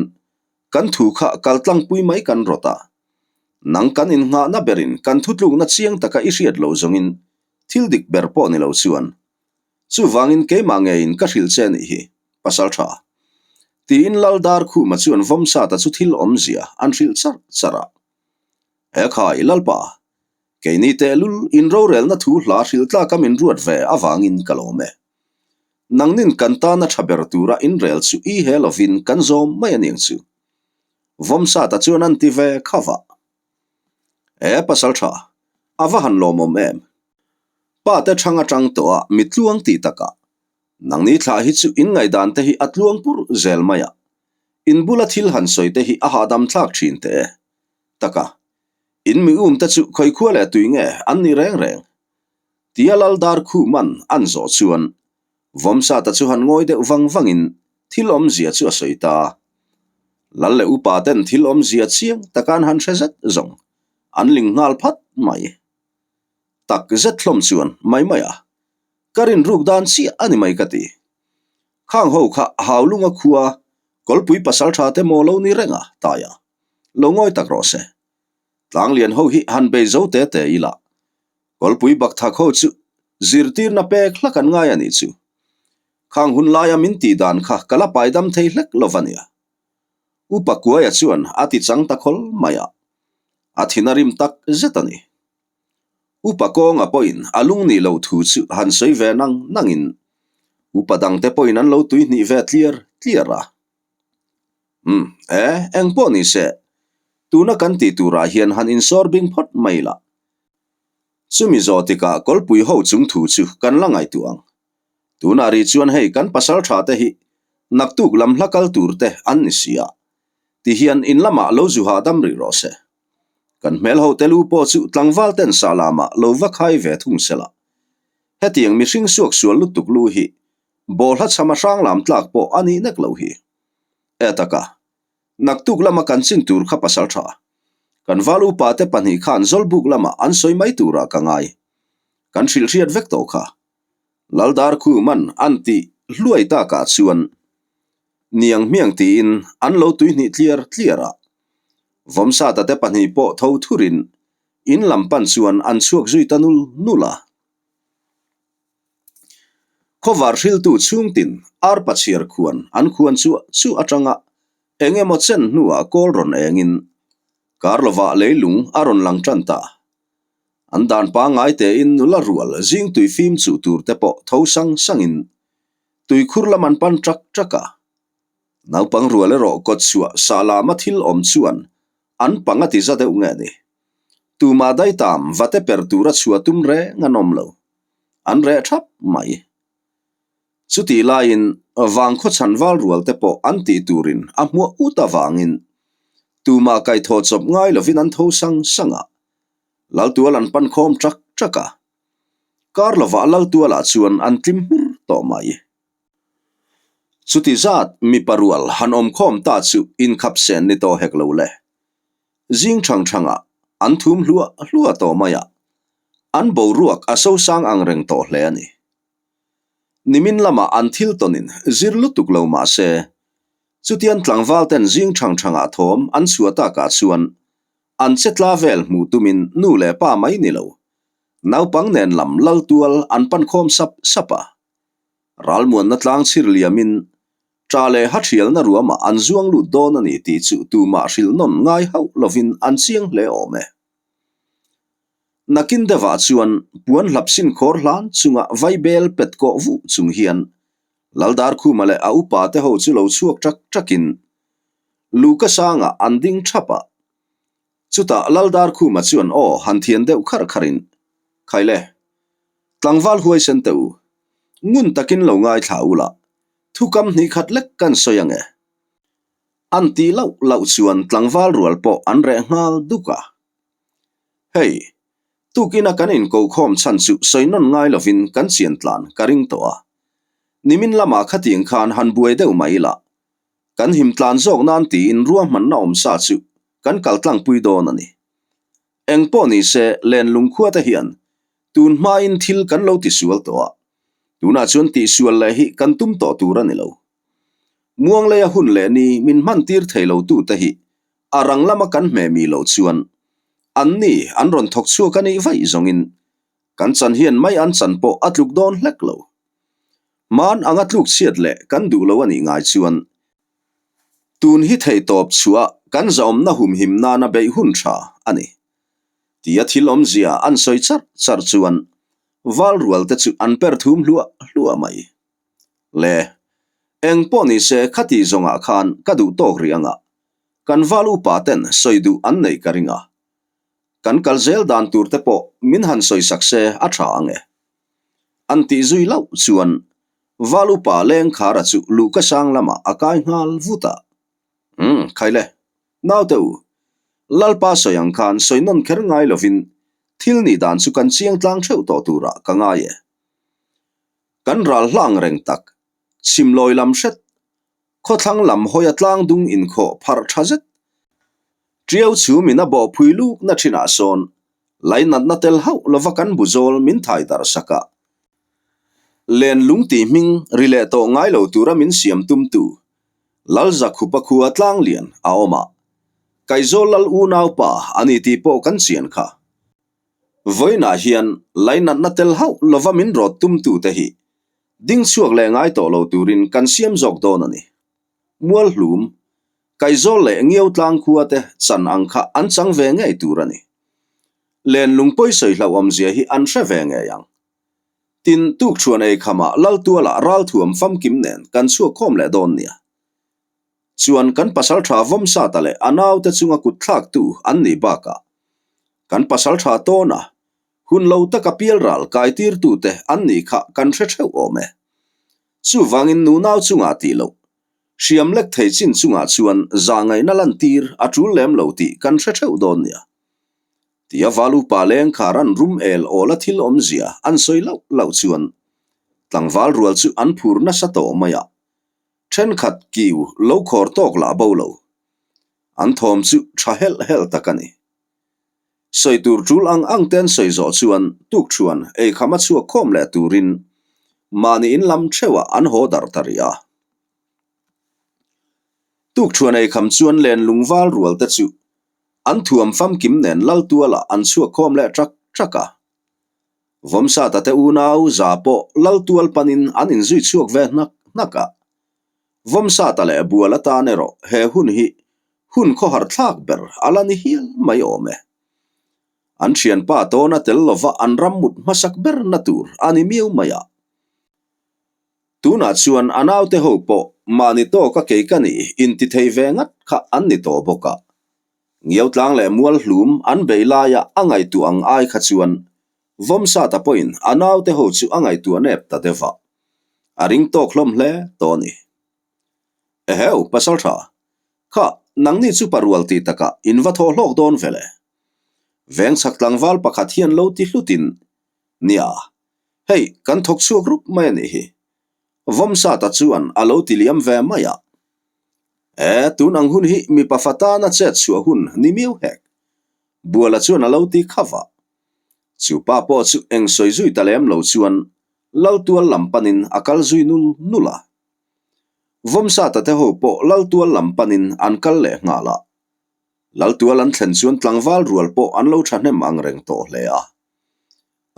kan thu kha kal tlangpui mai kan rawt a. Nang kan innghahna berin kan thutlukna chiang taka i hriat loh zawngin thil dik ber pawh ni lo chuan Chuvangin keimah ngeiin ka hrilh che nih hi, pasal tha. Tiin Lal Darkhuma chuan Vawmsata chu thil awmzia an hrilh char char a. Ekhai, Lalpa, keini tehlul in rorelna thu hla hrilh tlaka min ruat ve avangin ka lawm e. Nangnin kan tana tha ber tura inrel chu i he lovin kan zawm mai a niang chu. Vawmsata chuan an ti ve kha vah. E pasal tha, a va han lawmawm em? Pa te thang atang tawh a mi tluang tih takah, nangni thlah hi chu in ngaihdan te hi a tluang pur zel mai a, in bula thil han sawi te hi a hahdam thlak thin teh e. Taka, in mi um te chu khawikhua leh tui nge an nih reng reng? Tia Lal Darkhuman an zawh chuan Vawmsata chu han ngawi deuh vang vangin thil awmzia chu a sawi ta. Lal leh upa ten thil awmzia chiang taka an han hre zet zawng an ling nghal phat mai. Tak zet hlawm chuan mai mai a, ka rinruk dan chiah a ni mai ka ti. Khang ho kha Haulunga khua. Kawlpui pasalṭha te maw lo ni reng a, Taia. Lo ngawi tak rawh se. Tlanglian ho hi han bei zo te te ila. Kawlpui bakthak ho chu zirtirna pek hlak an ngai a nih chu. Khang hun laia min tih dan kha ka la paidam thei hlek lo va nia. Upa Kuaia chuan a ti chang ta khawl mai a. A thin a rim tak zet a ni. Upa kawnga pawhin a lung nih loh thu chu han sawi ve nang nangin upa dangte pawhin an lo tuihnih ve tliar tliar a. Umm, e, eng pawh ni se, tuna kan tih turah hian han insawr bing phawt mai la. Chumi zawh tikah kawlpui ho chung thu chu kan la ngaihtuah ang. Tunah rih chuan hei kan pasal tha te hi naktuk lam hla kal tur te an ni si a, ti hian in lamah lo zu hahdam rih rawh se. Kan hmel ho te lu pawh chu tlangval ten sah lamah lo va khai ve thung se la. Hetiang mihring suak sual lutuk lu hi bawlhla chhama hrang lam tlak pawh a nih nek lo hi. E taka, naktuk lama kan chin tur kha pasal tha. Kan val upa te pahnih khan Zawlbuk lamah an sawi mai turah ka ngai. Kan hrilh hriat vek tawh kha. Laldar khu man an tih hluai takah chuan niang hmiang tiin an lo tuihnih tliar tliar a. Vawmsata te pahnih pawh tho thurin in lam pan chuan an chhuak zui ta nul nul a. Khawvar hriltu chhungtin arpa chhiar khuan an khuan chu chu atanga eng emaw chen hnuah kawl rawn engin kar lovah leilung a rawn lang tan ta. An dan pangngai tein nula rual zing tui fim chuh tur te pawh tho sang sangin tuikhur lam an pan ṭak ṭak a. Naupang rual erawh kawt chhuah sah lama thil awm chuan an pang a ti za deuh nge ni. Tumah daitam vate per tura chhuah tum reng an awm lo. An reh ṭhap mai. Chutih laiin vangkhaw chhanval rual te pawh an tih turin a hmuah ut avangin tumah kaihthawh chawp ngai lovin an tho sang sang a. Laltual an pan khawm ṭak ṭak a. Kar lovah Laltualah chuan an tlim hmur tawh mai. Chuti zat mipa rual han awm khawm ta chu inkhap sen ni tawh hek lo le. Zing thang thangah an thum hluah hluah tawh mai a, an boruak a sosang ang reng tawh hle a ni. Nimin lamah an thil tawnin zir lutuk lo mah se, chutian tlangval ten zing thang thangah thawm an chhuah takah chuan an che tla vel hmuh tumin nu leh pa mai ni lo, naupang nen lam lal tual an pan khawm sap sap a. Ralmuanna tlang chhir liamin ṭa leh ha ṭhialna ruamah an zuang lut dawn a ni tih chu tumah hrilh nawn ngai hauh lovin an chiang hle awm e. Nakin deuhah chuan puan hlap sin khawr hlan chunga vaibel pet kawh vuh chung hian Laldarkhuma leh a upa te ho chu lo chhuak ṭak ṭakin Luka sangah an ding ṭhap a. Chutah Laldarkhuma chuan aw han thian deuh kharh kharhin, Khaile, tlangval huaisen teh u, ngun takin lo ngaithla u la, thukam hnih khat lek kan sawi ang e. An tih lauh lauh chuan tlangval rual pawh an reh nghal duk a. Hei, tukina kan inkokhawm chhan chu sawi nawn ngai lovin kan chian tlan ka ring tawh a. Nimin lamah khatiang khan han buai deuh mai ila, kan him tlan zawk nan tiin ruahmanna awm sa chu kan kal tlangpui dawn a ni. Eng pawh ni se, lenlung khuate hian tun hmain thil kan lo tisual tawh a, tunah chuan tihsual leh hi kan tum tawh tur a ni lo. Muangleia hun leh ni min hman tir thei lo tute hi a rang lama kan hmeh mi loh chuan an ni an rawn thawk chhuak a nih vaih zawngin kan chan hian mai an chan pawh a tluk dawn hlek lo. Hman anga tluk chhiat leh kan duh lo a nih ngai chuan tun hi theihtawp chhuah kan zahawmna humhim nana beih hun tha a ni. Tia thil awmzia an sawi charh charh chuan val rual te chu an per thum hluah hluah mai. Le, eng pawh ni se khati zawngah khan ka duh tawk rih anga kan val upa ten sawi duh an neih ka ring a, kan kal zel dan tur te pawh min han sawi sak se a tha ang e. An tih zui loh chuan val upa lengkhara chu luhka sang lamah a kai nghal vut a. Umm, khaile, naute u, Lalpa sawi ang khan sawi nawn kher ngai lovin thil nih dan chu kan chiang tlang theuh tawh turah ka ngai e. Kan ral hlang reng tak, chhimlawi lam hret, khawthlang lam hawia tlang dung inkhawh pharh tha zet. Tiau chhum in a bawh phui luk na thinah sawn lainatna tel hauh lova kan bu zawl min thai darh sak a. Len lung tih hming ri leh tawh ngai lo tura min siam tumtu. Lal Zakhupa khua tlanglian a awm a, Kaizawl lal unaupa a ni tih pawh kan chian kha. Vawiinah hian lainatna tel hauh lova min rawt tumtute hi ding chhuak leh ngai tawh lo turin kan siam zawk dawn a ni. Mualhlum, Kaizawl leh Ngiau tlang khua te chan ang kha an chang ve ngei tur a ni. Lenlung pawisawi hlauhawmzia hi an hre ve ngei ang. Tin, tukṭhuan ei khamah Laltualah ralthuam famkim nen kan chhuak khawm leh dawn nia. Chuan kan pasalṭha Vawmsata leh a naute chunga kut thlaktu an nih bakah kan pasalṭha tawna hun lo taka pialral kaitirtute an nih kha kan hre theuh awm e. Chuvangin nunau chungah tih loh, hriam lek thei chin chungah chuan zahngaihna lantir a ṭul lem lo tih kan hre theuh dawn nia. Tia Valupa leng khar an rum el awl a thil awmzia an sawi lauh lauh chuan tlangval rual chu an phur nasa tawh mai a, thenkhat kiu lo khawr tawk lah bo lo. An thawm chu tha helh helh tak a ni. Sawi tur tul ang ang te an sawi zawh chuan tukṭhuan eikham a chhuak khawm leh turin mahni in lam theuhah an haw darh ta rih a. Tukṭhuan eikham chuan len lungval rual te chu An thuam famkim nen Laltualah an chhuak khawm leh ṭak ṭak a. Vawmsata te unau za pawh Laltual panin an inzui chhuak ve hnak hnak a. Vawmsata leh Bual atan erawh he hun hi hun khawhar thlak ber a la ni hial mai awm e. An thianpa tawna tel lova an ram mut hmasak berna tur a ni miau mai a. Tunah chuan a naute ho pawh mahni tawka kei ka nih intithei ve ngat kha an ni tawh bawk a. Ngiautlang leh Mualhlum an bei laia a ngaihtuah ang ai kha chuan Vawmsata pawhin a naute ho chu a ngaihtuah nep ta deuh a, a ring tawk hlawm hle tawh a ni. Eheu, Pasaltha, kha nangni chu parual tih takah in va thaw hlawk dawn vele. Vengchhak tlangval pakhat hian lo ti hlutin, Nia, Hei, kan thawk chhuak rup mai a nih hi. Vawmsata chuan a lo ti liam ve mai a. E, tun ang hun hi mipa fa tana chet chhuah hun ni miau hek. Buala chuan a lo ti kha va. Chu pa pawh chu eng sawi zui ta lem lo chuan Laltual lam panin a kal zui nul nul a. Vawmsata te ho pawh Laltual lam panin an kal leh nghal a. Laltual an thlen chuan tlangval rual pawh an lo thahnem ang reng tawh hle a.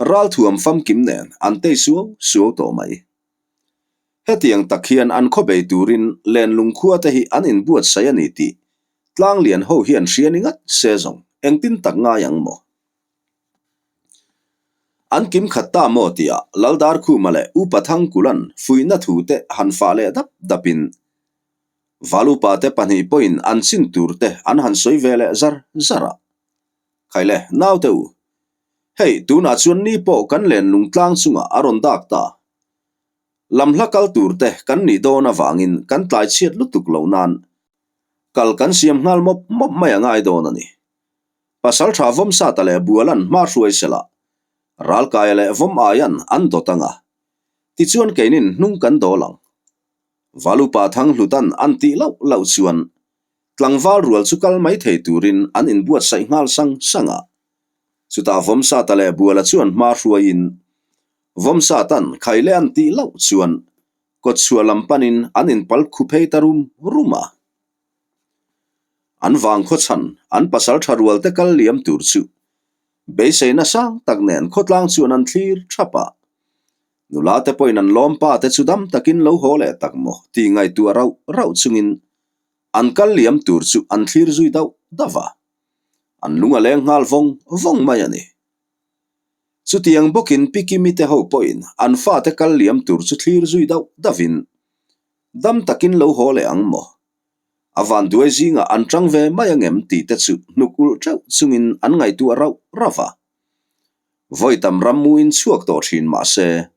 Ralthuam famkim nen an tei suau suau tawh mai. Hetiang tak hian an khaw bei turin lenlung khua te hi an inbuatsaih a ni tih tlanglian ho hian hria ni ngat se zawng engtin tak ngai ang maw? An kim khat ta maw tia Laldarkhuma leh Upa Thangkula'n fuihna thu te han fah leh dap dapin Valupa te pahnih pawhin an chin tur te an han sawi ve leh zar zar a. Khaile, naute u, hei tunah chuan ni pawh kan len lungtlang chungah a rawn dak ta. Lamhla kal tur te kan nih dawn avangin kan tlai chhiat lutuk lo nan kal kan siam nghal mawp mawp mai a ngai dawn a ni. Pasaltha Vawmsata leh Bualan hma hruai sela, Ralkaia leh Vawmaian an dawt anga, tichuan keinin hnung kan dawl ang. Valupa Thanghlutan an tih lauh lauh chuan Tlangval rual chu kal mai thei turin an inbuatsaih nghal sang sang a. Chutah Vawmsata leh Buala chuan hma hruaiin Vawmsatan Khaile an tih loh chuan kawtchhuah lam panin an inpal khu phei ta rum rum a. An vang khawchhan an pasal tha rual te kal liam tur chu beiseina sang tak nen khawtlang chuan an thlir thap a. Nula te pawhin an lawmpa te chu dam takin lo haw leh tak maw tih ngaihtuah rauh rauh chungin An kal liam tur chu an thlir zui dauh dauh a, an lung a leng nghal vawng vawng mai a ni. Chutiang bawkin Pi Kimi te ho pawhin an fate kal liam tur chu thlir zui dauh dauhin, Dam takin lo haw leh ang maw? A vanduai zingah an tang ve mai angem tih te chu hnuk ulh teuh chungin an ngaihtuah rauh rauh a. Vawi tam rammuin chhuak tawh thin mah se,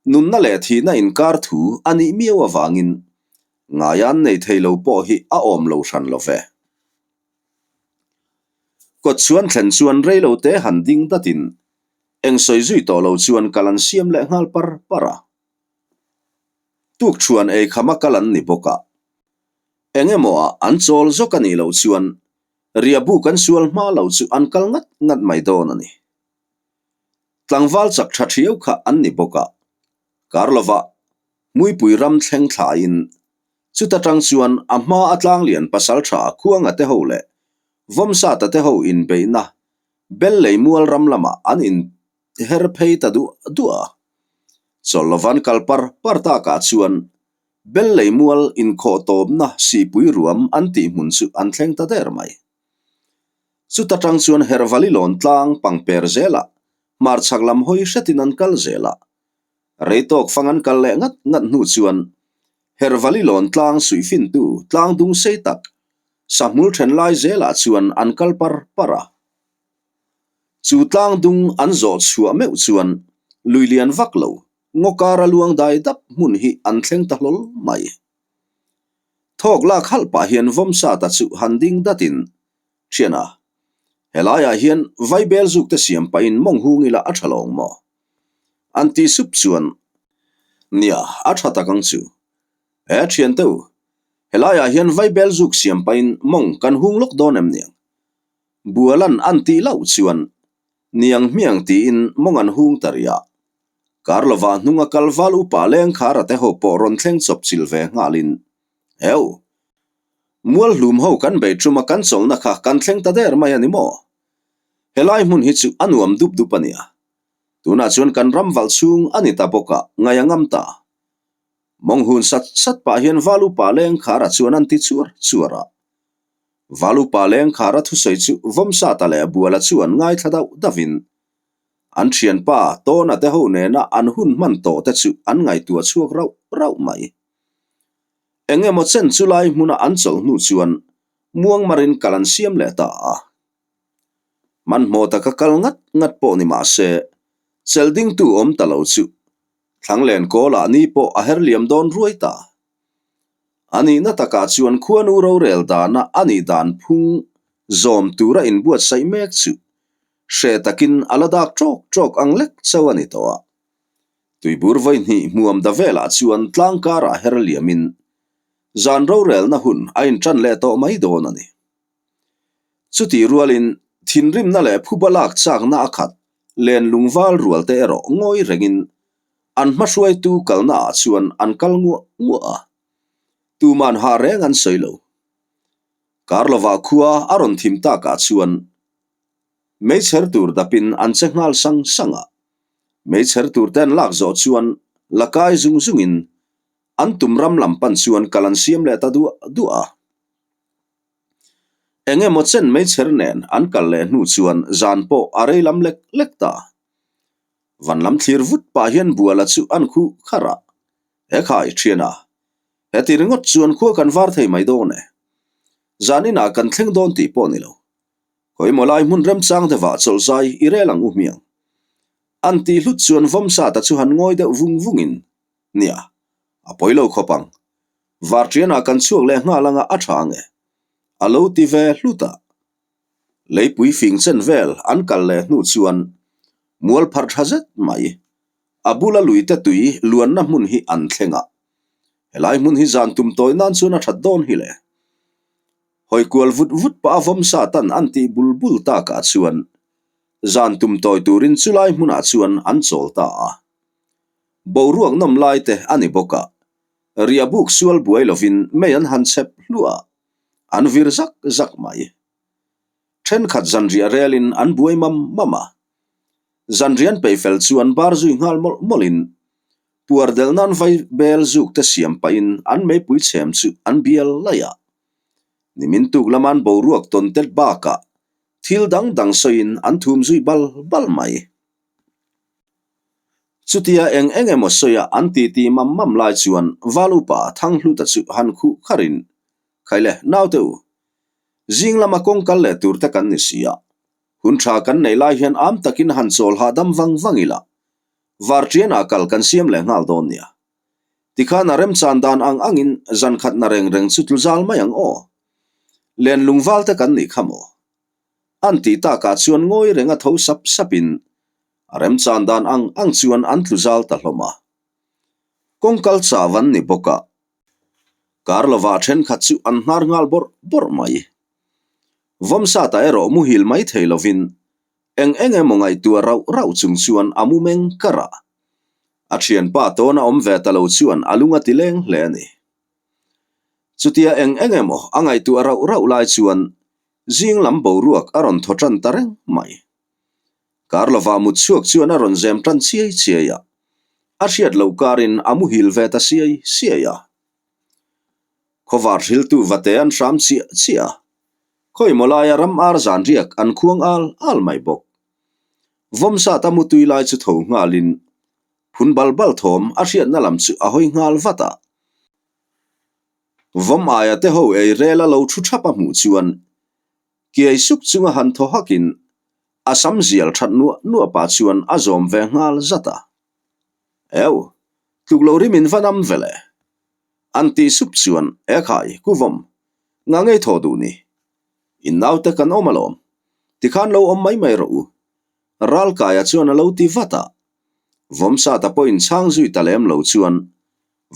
Nunna leh thihna inkar thu a nih miau avangin ngaian nei thei lo pawh hi a awm lo hran lo ve. Kawt chuan thlen chuan rei lo te han ding datin eng sawi zui tawh lo chuan kal an siam leh nghal par par a. Tuk thuan ei khama kal an ni bawk a. Eng emaw ah an chawl zawk a nih loh chuan riahbuk an sual hma lo chu an kal ngat ngat mai dawn a ni. Tlangval chak tha thiau kha an ni bawk a, kar lovah Muipui ram thleng thlaiin Chuta tang chuan a hma a tlanglian pasaltha Khuanga te ho leh Vawmsata te ho inbeihna Bellei mual ram lamah an in her phei ta duah duah a. Chawlh lovan kal par par takah chuan Bellei mual inkhawh tawpna sihpui ruam an tih hmun chu an thleng ta der mai. Chuta tang chuan Hervali lawn tlang pangper zelah hmarchhak lam hawi hretin an kal zel a. Rei tawk fang an kal leh ngat ngat hnu chuan Hervali lawn tlang suihfintu tlang dung sei tak sahmul then lai zelah chuan an kal par par a. Chu tlang dung an zawh chhuah meuh chuan lui lian vak lo ngaw kara luang dai dap hmun hi an thleng ta hlawl mai. Thawk lak halh pah hian Vawmsata chu han ding datin, Thiana, helaiah hian vaibel zuk te siam pahin mawng hung ila a tha lawng maw? An ti sup chuan, Nia, a tha tak ang chu. He thiante u, helaiah hian vaibel zuk siam pahin mawng kan hung lawk dawn em niang? Bualan an tih loh chuan, Niang hmiang tiin mawng an hung ta rih a. Kar lovah hnunga kal val upa leng khara te ho pawh rawn thleng chawp chil ve nghalin, Heu! Mual hlum ho kan bei ṭuma kan chawlhna kha kan thleng ta der mai a ni maw? Helai hmun hi chu a nuam dup dup a nia. Tunah chuan kan ram valh chhung a ni ta bawk a, ngaih a ngam ta. Mawng hun sat sat pah hian val upa leng khara chuan an ti chuar chuar a. Val upa leng khara thusawi chu Vawmsata leh Buala chuan ngaithla dauh dauhin An thianpa Tawna te ho nena an hun hman tawh te chu an ngaihtuah chhuak rauh rauh mai. Eng emaw chen chu lai hmuna an chawlh hnu chuan Muangmarin kal an siam leh ta a. Hmanhmawh taka kal ngat ngat pawh ni mah se, chelh dingtu awm ta lo chu Thlanglen kawlah ni pawh a her liam dawn ruai ta. A nihna takah chuan khuanu rorel dana a nih dan phung zawm tura inbuatsaih mek chu hre takin a la dak ṭawk ṭawk ang lek chauh a ni tawh a. Tuibur vawi hnih hmuam da velah chuan tlang karah her liamin zan rorelna hun a inṭan leh tawh mai dawn a ni. Chutih rualin thinrimna leh phuba lak chakna a khat len lungval rual te erawh ngawi rengin an hmahruaitu kalna ah chuan an kal nguah nguah a, tuman hah reng an sawi lo. Karlova khua a rawn thim takah chuan meichher tur dapin an che nghal sang sang a, meichher tur te an lak zawh chuan la kai zung zungin an tum ram lam pan chuan kal an siam leh ta duah duah a. Eng emaw chen meichher nen an kal leh hnu chuan zan pawh a rei lam lek lek ta. Van lam thlir vut pah hian Buala chu an khuh kharh a, He khai, thiana, heti ringawt chuan khua kan var thei mai dawn e. Zan inah kan thleng dawn tih pawh ni lo. Khawimaw lai hmun remchang deuhah chawlh zai i rel ang u hmiang. An tih hlut chuan Vawmsata chu han ngawi deuh vung vungin, Nia, a pawi lo khawp ang. Varṭianah kan chhuak leh nghal anga a ṭha ang e. A lo ti ve hlut a. Leipui fing chen vel an kal leh hnu chuan mual phar tha zet mai. A bula luite tui luanna hmun hi an thleng a. Helai hmun hi zan tum tawi nan chuan a that dawn hi le. Hawi kual vut vut pah a vawmsa tan an tih bul bul takah chuan zan tum tawi turin chulai hmunah chuan an chawl ta a. Boruak nawm lai te a ni bawk a, riahbuk sual buai lovin mei an han chep hluah a. An vir zak zak mai. Thenkhat zanriah relin an buai mam mam a. Zanrian peihfel chu an bar zui nghal mawlh mawlhin puar del nan vai bel zuk te siam pahin an meipui chhem chu an bial laih a. Nimin tuk lama an boruak tawn tet bakah thil dang dang sawiin an thum zui bal bal mai. Chutia eng eng emaw sawiah an titi mam mam lai chuan Val upa Thanghluta chu han khuh kharin, Khaile, naute u, zing lama kawng kal leh tur te kan ni si a, hun tha kan neih lai hian am takin han chawl hahdam vang vang ila, Varṭianah kal kan siam leh nghal dawn nia. Tikhan a remchan dan ang angin zan khatna reng reng chu tlu zal mai ang aw. Lenlung val te kan nih kha maw? An tih takah chuan ngawi renga tho sap sapin A remchan dan ang ang chuan an tlu zal ta hlawm a. Kawngkal chau an ni bawk a, kar lovah thenkhat chu an hnar nghal bawrh bawrh mai. Vawmsata erawh muhil mai thei lovin eng eng emaw ngaihtuah rauh rauh chung chuan a mu meng kar a. A thianpa tawna awm ve ta lo chuan a lung a ti leng hle a ni. Chutia eng eng emaw a ngaihtuah rauh rauh lai chuan zing lam boruak a rawn thaw tan ta reng mai. Kar lovah mut chhuak chuan a rawn zem tan chiai chiai a, a hriat loh karin a muhil ve ta siai siai a. Khawvar hriltu vate an hram chiah chiah a, khawimaw laia ram ar zan riak an khuang al al mai bawk. Vawmsat a mutui lai chu tho nghalin phun bal bal thawm a hriatna lam chu a hawi nghal vat a. Vawm aia te ho ei rel a lo thu thap a hmuh chuan kiai suk chunga han thaw hakin a sam zial that nuah nuah pah chuan a zawm ve nghal zat a. Eu, tluk lo rim in va nam ve le. An tih sup chuan Ekhai, Kuvawm, nga ngei thaw duh ni. In naute kan awm alawm. Tikhan lo awm mai mai rawh u. Ralkaia chuan a lo ti vat a. Vawmsata pawhin chhang zui ta lem lo chuan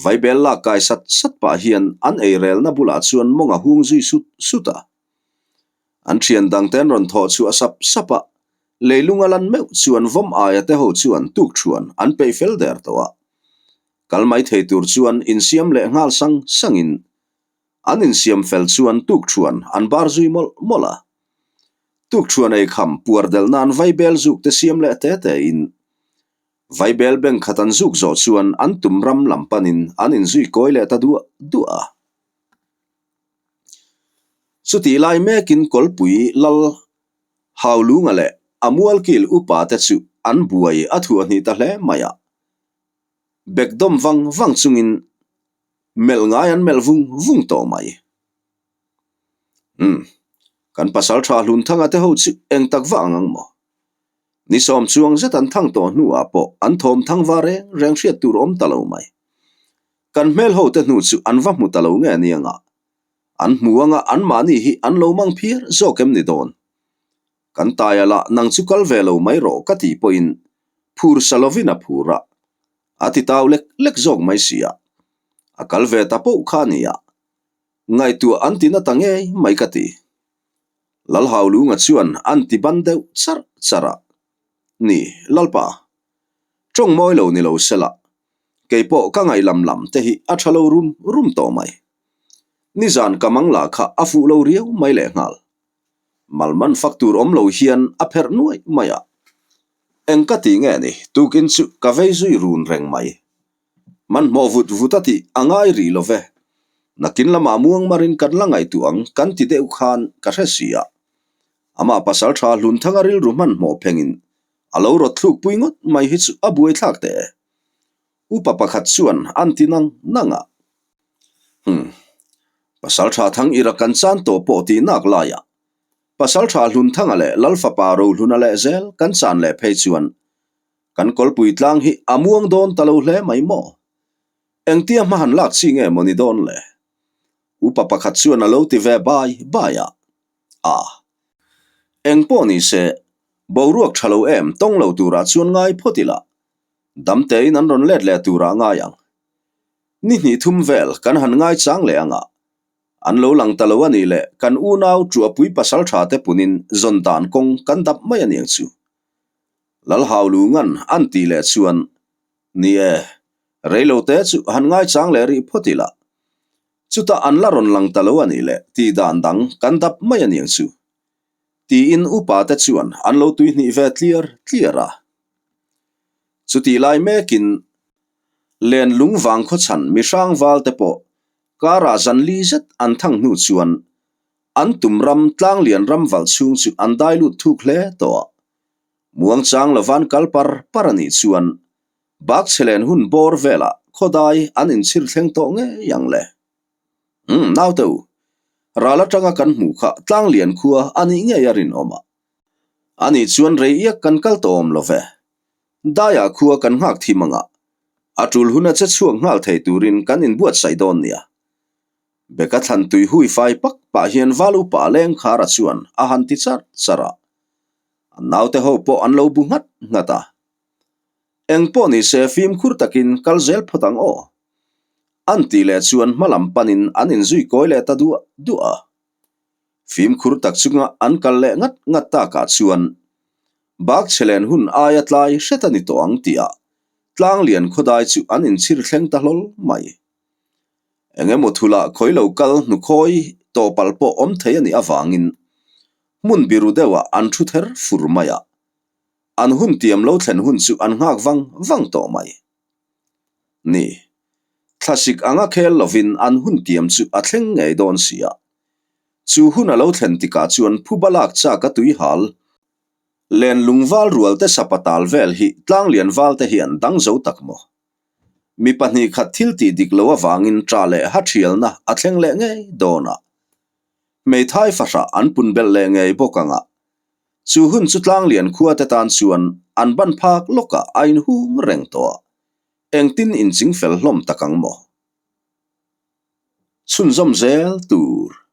Vaibel lak kai sat sat pah hian an eirelna bulah chuan mawng a hung zui sut sut a. An thian dangte an rawn thawh chhuah sap sap a, leilung a lan meuh chuan vawm aia te ho chuan tuk thuan an peih fel der tawh a. Kal mai thei tur chuan insiam leh nghal sang sangin an insiam fel chuan tuk thuan an bar zui mawlh mawlh a. Tuk thuan ei kham puar delh nan vaibel zuk te siam leh te te in Vaibel bank khat an zuk zawh chuan an tum ram lam panin an inzui kawi leh ta duah duah a. Chutih lai mekin Kawlpui lal Haulunga leh a mualkil upa te chu an buai a thuahhnih ta hle mai a. Bekdawm vang vang chungin melh ngai an melh vung vung tawh mai. Umm, kan pasaltha Hlunthanga te ho chu eng tak vah ang ang maw? Ni sawm chuang zet an thang tawh hnuah pawh an thawm thang va reng reng hriat tur awm ta lo mai. Kan hmel ho te hnu chu an va hmu ta lo nge anianga. An hmu anga anmahni hi an lo mang phiar zawk em ni dawn? Kan taia lah nang chu kal ve lo mai rawh ka tih pawhin phur sa lovin a phur a, a ti tau lek lek zawk mai si a. A kal ve ta poh kha a nia. Ngaihtuah an ti na ta ngei mai ka ti. Lalhaulunga chuan an ti ban deuh charh charh a, Ni, Lalpa, tawng mawi lo ni lo sela, kei pawh ka ngaih lam lam te hi a tha lo rum rum tawh mai. Nizan ka mang lah kha a fuh lo riau mai lehnghal. Malman fak tur awm lo hian a pherh nuai mai a. Eng ka ti nge ni, tukin chu ka vei zui run reng mai. Hmanhmawh vut vut a tih a ngai rih lo ve. Nakin lamah muangmarin kan la ngaihtuah ang kan ti deuh khan ka hre si a. Amah pasal tha Hlunthanga rilru hmanhmawh phengin a lo rawt thluk pui ngawt mai hi chu a buaithlak teh e. Upa pakhat chuan an ti nang nang a. Hum. Pasal tha thang ira kan chan tawh pawh tih nak laiah pasal tha Hlunthanga leh Lalfapa Rohluna leh zel kan chan leh phei chuan Kan kawlpui tlang hi a muang dawn ta lo hle mai maw? Engtia hma han lak chi nge maw ni dawn le? Upa pakhat chuan a lo ti ve bai bai a. A. Eng pawh ni se, boruak tha lo em tawng lo turah chuan ngai phawt ila, damtein an rawn let leh turah ngai ang. Ni hnih thum vel kan han ngai chang leh anga, an lo lang ta lo a nih leh kan unau Tuahpui pasal tha te punin zawn dan kawng kan dap mai a niang chu. Lalhaulungan an tih leh chuan, Ni e, reilote chu han ngaichang leh rih phawt ila. Chutah an la rawn lang ta lo a nih leh tih dan dang kan dap mai a niang chu. Tiin upa te chuan an lo tuihnih ve tliar tliar a. Chutih lai mekin len lung vang khawchhan mihrang val te pawh karah zan li zet an thang hnu chuan an tum ram tlanglian ram valh chhung chu an dai lut thuk hle tawh a. Muangchang lovan kal par par a nih chuan bak chhe len hun bawr velah khawdai an inchhir thleng tawh ngei ang le. Umm, naute u, ral atanga kan hmuh kha tlanglian khua a nih ngei a rinawm a. Ani chuan rei iak kan kal tawh awm lo ve. Daiah khua kan nghak thim anga a tul huna che chhuak nghal thei turin kan inbuatsaih dawn nia. Beka thlan tui hui fai pak pah hian val upa lengkhara chuan a han ti charh charh a. An naute ho pawh an lo bu nghat nghat a. Eng pawh ni se fimkhur takin kal zel phawt ang aw. An tih leh chuan hma lam panin an inzui kawi leh ta duah duah a. Fimkhur tak chunga an kal leh ngat ngat takah chuan bak chhe len hun aia tlai hret a ni tawh ang tihah Tlanglian khawdai chu an inchhir thleng ta hlawl mai. Eng emaw thula khawi lo kal hnukhawi tawpal pawh awm thei a nih avangin hmun biru deuhah an thu ther fur mai a, an hun tiam lo thlen hun chu an nghak vang vang tawh mai. Ni, thlasik anga khel lovin an hun tiam chu a thleng ngei dawn si a. Chu hun a lo thlen tikah chuan phuba lak chak a tui hal. Len lungval rual te sapatal vel hi tlanglian val te hian dang zo tak maw? Mi 2 khat thil tih dik lo avangin ṭah leh ha ṭhialna a thleng leh ngei dawn a. Hmeithai fahrah an pun belh leh ngei bawk ang a. Chu hun chu tlanglian khua te tan chuan an ban phak lawkah a inhung reng tawh a. Engtin inching fel hlawm tak ang maw? Chhunzawm zel tur.